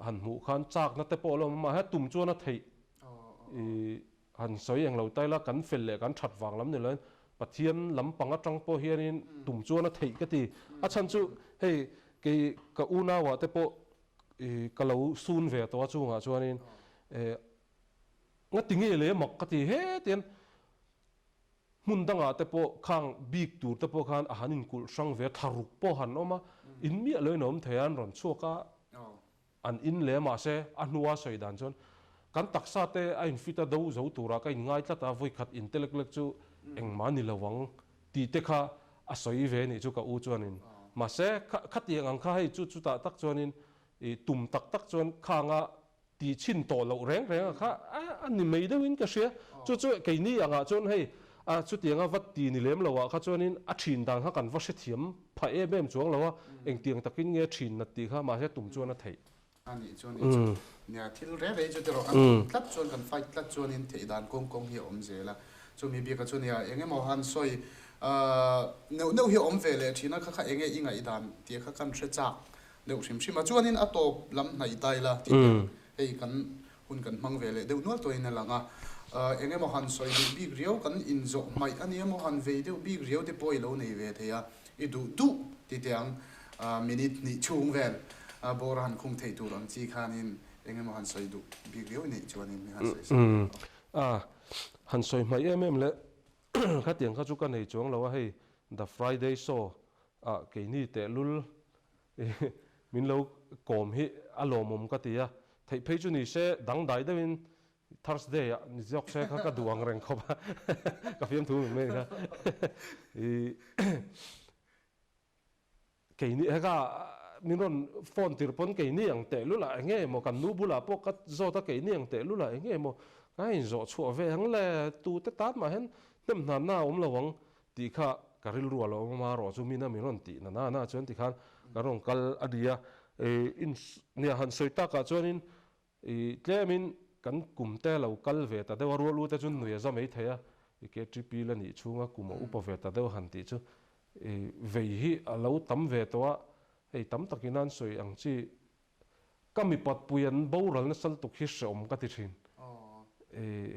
han hmuh khan chakna te pawh a lo awm a, mahse tum chuan a theih i han sawi eng lo ta ila kan fel leh kan that vang lam ni loin Pathian lampang atang pawh hianin tum chuan a theih ka ti. A chhan chu hei kei ka unauah te pawh i ka lo sun ve tawh a chungah chuanin ngati nge le mak ka ti hetian Hmun dangah te pawh khang bik tur te pawh khan a han inkulh hrang ve a, thlaruk pawh han awm a, in miah loin a awm thei a, an rawn chhuak a, an in leh mahse a hnua sawi dan chuan kan taksa te a infit a do zo turah ka inngai tlat a, vawikhat in te lek lek chu engmah ni lo ang tih te kha a sawi ve anih chu ka u chuanin. Mahse khatiang ang kha hei chu chutah tak chuanin i tum tak tak chuan khanga Tih chhin tawh loh reng reng a kha a ni mai deuhin ka hria. Chu chu keini angah chuan hei a chutianga va ti ni lem loah kha chuanin a thin dan kha kan va hrethiam phah em em chuang lo a, engtiang takin nge thin nat tih kha mahse tum chuan a theih. A nih chuan nih chu nia thil reng reng chu tiraw kan tum tlat chuan kan fight tlat chuanin theih dan kawng kawng hi a awm zel a. Chumi bikah chuan nia eng emaw han sawi neuh neuh hi a awm ve leh thin a, kha kha enge i ngaihdan tih kha kan hre chak deuh hrim hrim a, chuanin a tawp lam hnaih ta ila tih te hei kan Hun kan hmang ve leh deuh nual tawhin a lang a, eng emaw han sawi duh bik riau kan inzawh hmaih a ni emaw han vei deuh bik riau te pawh i lo nei ve thei a, i duh duh ti teh ang minute hnih chhung vel bawr a han khung theih tur ang chi khanin eng emaw han sawi duh bik riau i neih chuanin mi han sawi sak ang. A han sawi hmaih em em le khatiang kha chu ka nei chuang lo a, hei The Friday Show ah keini tehlul Min lo kawm hi a lawmawm ka ti a, theih phei chu ni se dangdai deuhin Thursday ah ni zawk se kha ka duh ang reng khawp a, ka fiamthu mai mai kha. Keini heka min rawn phone tir pawn keini ang teh lul ah enge maw kan nu bulah pawh ka zawt a keini ang teh lul ah enge maw ka inzawh chhuah ve ang le tute tan mah hian hnem hnan na a awm lo ang Tih kha ka rilru a lo awm a, rawh chu mina min rawn tih na na na chuan tikhan kan rawn kal a ni a. In nia han sawi takah chuanin i tlemin kan kum te lo kal ve ta deuh a, rual u te chu nui a za mai thei a, i KTP la nih chhunga kum a upa ve ta deuh han tih chu i vei hi a lo tam ve tawh a, hei tam takin an sawi ang chi Ka mipat pui an boral nasal tuk hi hreawm ka ti thin.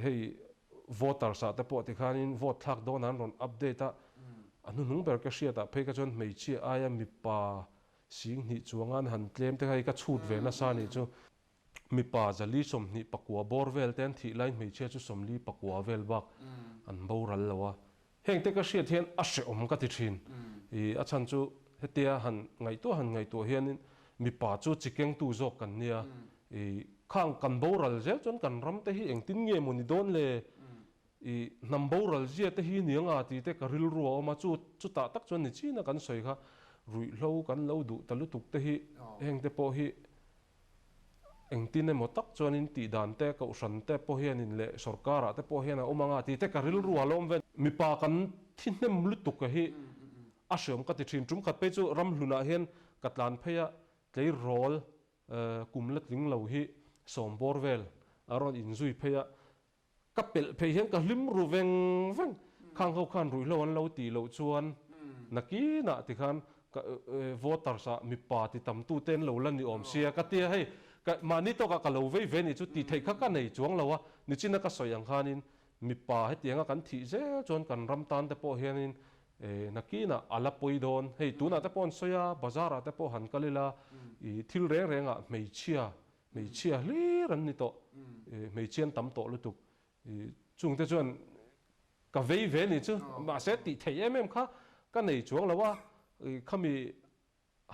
Hei voters ah te pawh tikhanin vote thlak dawn an rawn update a, a hnuhnung ber ka hriat ah phei kha chuan hmeichhia aia mipa singhnih chuang an han tlem te kha hei ka chhut ve nasa anih chu. Mipa zali 20 pakua bawr vel te an thih laiin hmeichhia chu 40 pakua vel bak an boral lo a. Hengte ka hriat hian a hrehawm ka ti thin. I a chhan chu hetia han ngaihtuah han ngaihtuah hianin mipa chu chi kengtu zawk kan nia. I khang kan boral zel chuan kan ram te hi engtin nge maw ni dawn le? I hnam boral zia te hi ni anga tih te ka rilru a awm a, chu chutah tak chuan ni china kan sawi kha ruihhlo kan lo duh ta lutuk te hi hengte pawh hi Engtin emaw tak chuanin tih dan te, kohhran te pawh hianin leh sorkarah te pawh hian a awm anga tih te ka rilru a lawm ve. Mipa kan thi hnem lutuk a hi a hreawm ka ti thin. Tum khat phei chu ramhlunah hian ka tlan phei a, tleirawl kum la tling lo hi sawmbawr vel a rawn inzui phei a, Ka pelh phei hian ka hlim ru veng veng, khang ho khan ruihhlo an lo tih loh chuan nakinah tikhan ka voters ah mipa ti tam tu te an lo la ni awm sia ka tia hei ka mahni tawkah ka lo vei ve nih chu tih theih kha ka nei chuang lo a, nichina ka sawi ang khanin mipa hetianga kan thih zel chuan kan ram tan te pawh hianin nakinah a la pawi dawn, hei tunah te pawh an sawi a bazar ah te pawh han kal ila ih thil reng rengah hmeichhia Hmeichhia hlir an ni tawh, hmeichhia an tam tawh lutuk. Chungte chuan ka vei ve ni chu, mahse tih theih em em kha ka nei chuang lo a, khami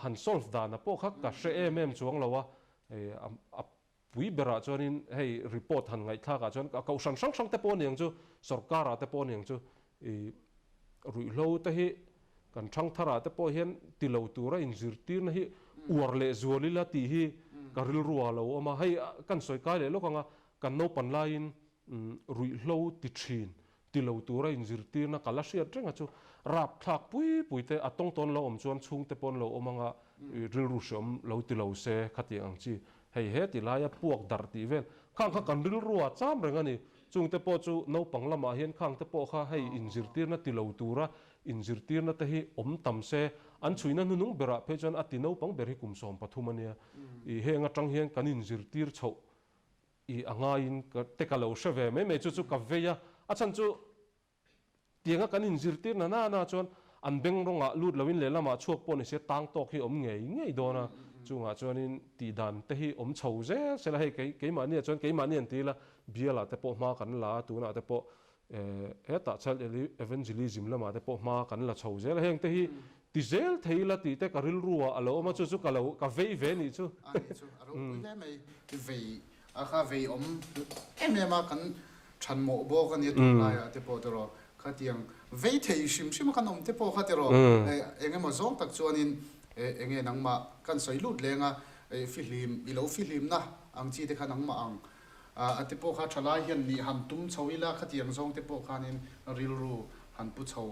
han solve dana pawh kha ka hre em em chuang lo a, a pui berah chuanin hei report han ngaihthlakah chuan kohhran hrang hrang te pawh a ni ang chu, sorkarah te pawh a ni ang chu, I ruihhlo te hi kan thangtharah te pawh hian ti lo tura inzirtirna hi uar leh zual ila tih hi ka rilru ah lo awm a. Hei kan sawi kai leh lawk ang a, kan naupan laiin ruihhlo ti thin ti lo tura inzirtirna ka la hriat reng a chu rapthlak pui pui te a tawng tawn lo awm chuan chhungte pawh an lo awm ang a, rilru hreawm lo ti lo se khatiang ang chi hei he ti laia puak darh tih vel khang kha kan rilru ah cham reng a ni. Chungte pawh chu naupang lamah hian khangte pawh kha hei inzirtirna ti lo tura inzirtirna te hi awm tam se, an chhuina hnunung berah phei chuan a ti naupang ber hi kum 13 a nia. I heng atang hian kan inzirtir chhoh i a ngaiin te ka lo hre ve mai mai chu chu ka vei a, a chhan chu Tianga kan inzirtir na na na chuan an beng rawngah lut loin lehlamah chhuak pawh nise tang tawk hi awm ngei ngei dawn a, chungah chuanin tihdan te hi awm chho zel sela hei kei keimahniah chuan keimahni an ti ila bialah te pawh hma kan la a, tunah te pawh hetah child evangelism lamah te pawh hma kan la chho zel a, heng te hi ti zel thei ila tih te ka rilru ah a lo awm a, chu chu ka lo ka vei ve nih chu. A nih chu a ropui hle mai vei A kha vei awm em em a, kan than mawh bawk a nia tunlaiah te pawh tiraw, khatiang vei thei hrim hrim a kan awm te pawh kha tiraw, eng emaw zawng tak chuanin eng nge nangmah kan sawi lut leng a, fihlim i lo fihlimna ang chi te kha nangmah ang a te pawh kha thalai hian nih han tum chho ila khatiang zawng te pawh khanin rilru han pu chho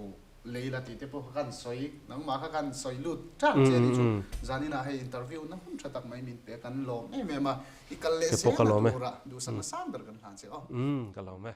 Lei la tih te pawh kha kan sawi, nangmah kha kan sawi lut ṭak che a nih chu. Zaninah hei interview na hun ṭha tak mai min pe a, kan lawm em em a, i kal leh zel na turah duhsakna sang ber kan hlan che aw. Umm, ka lawm e.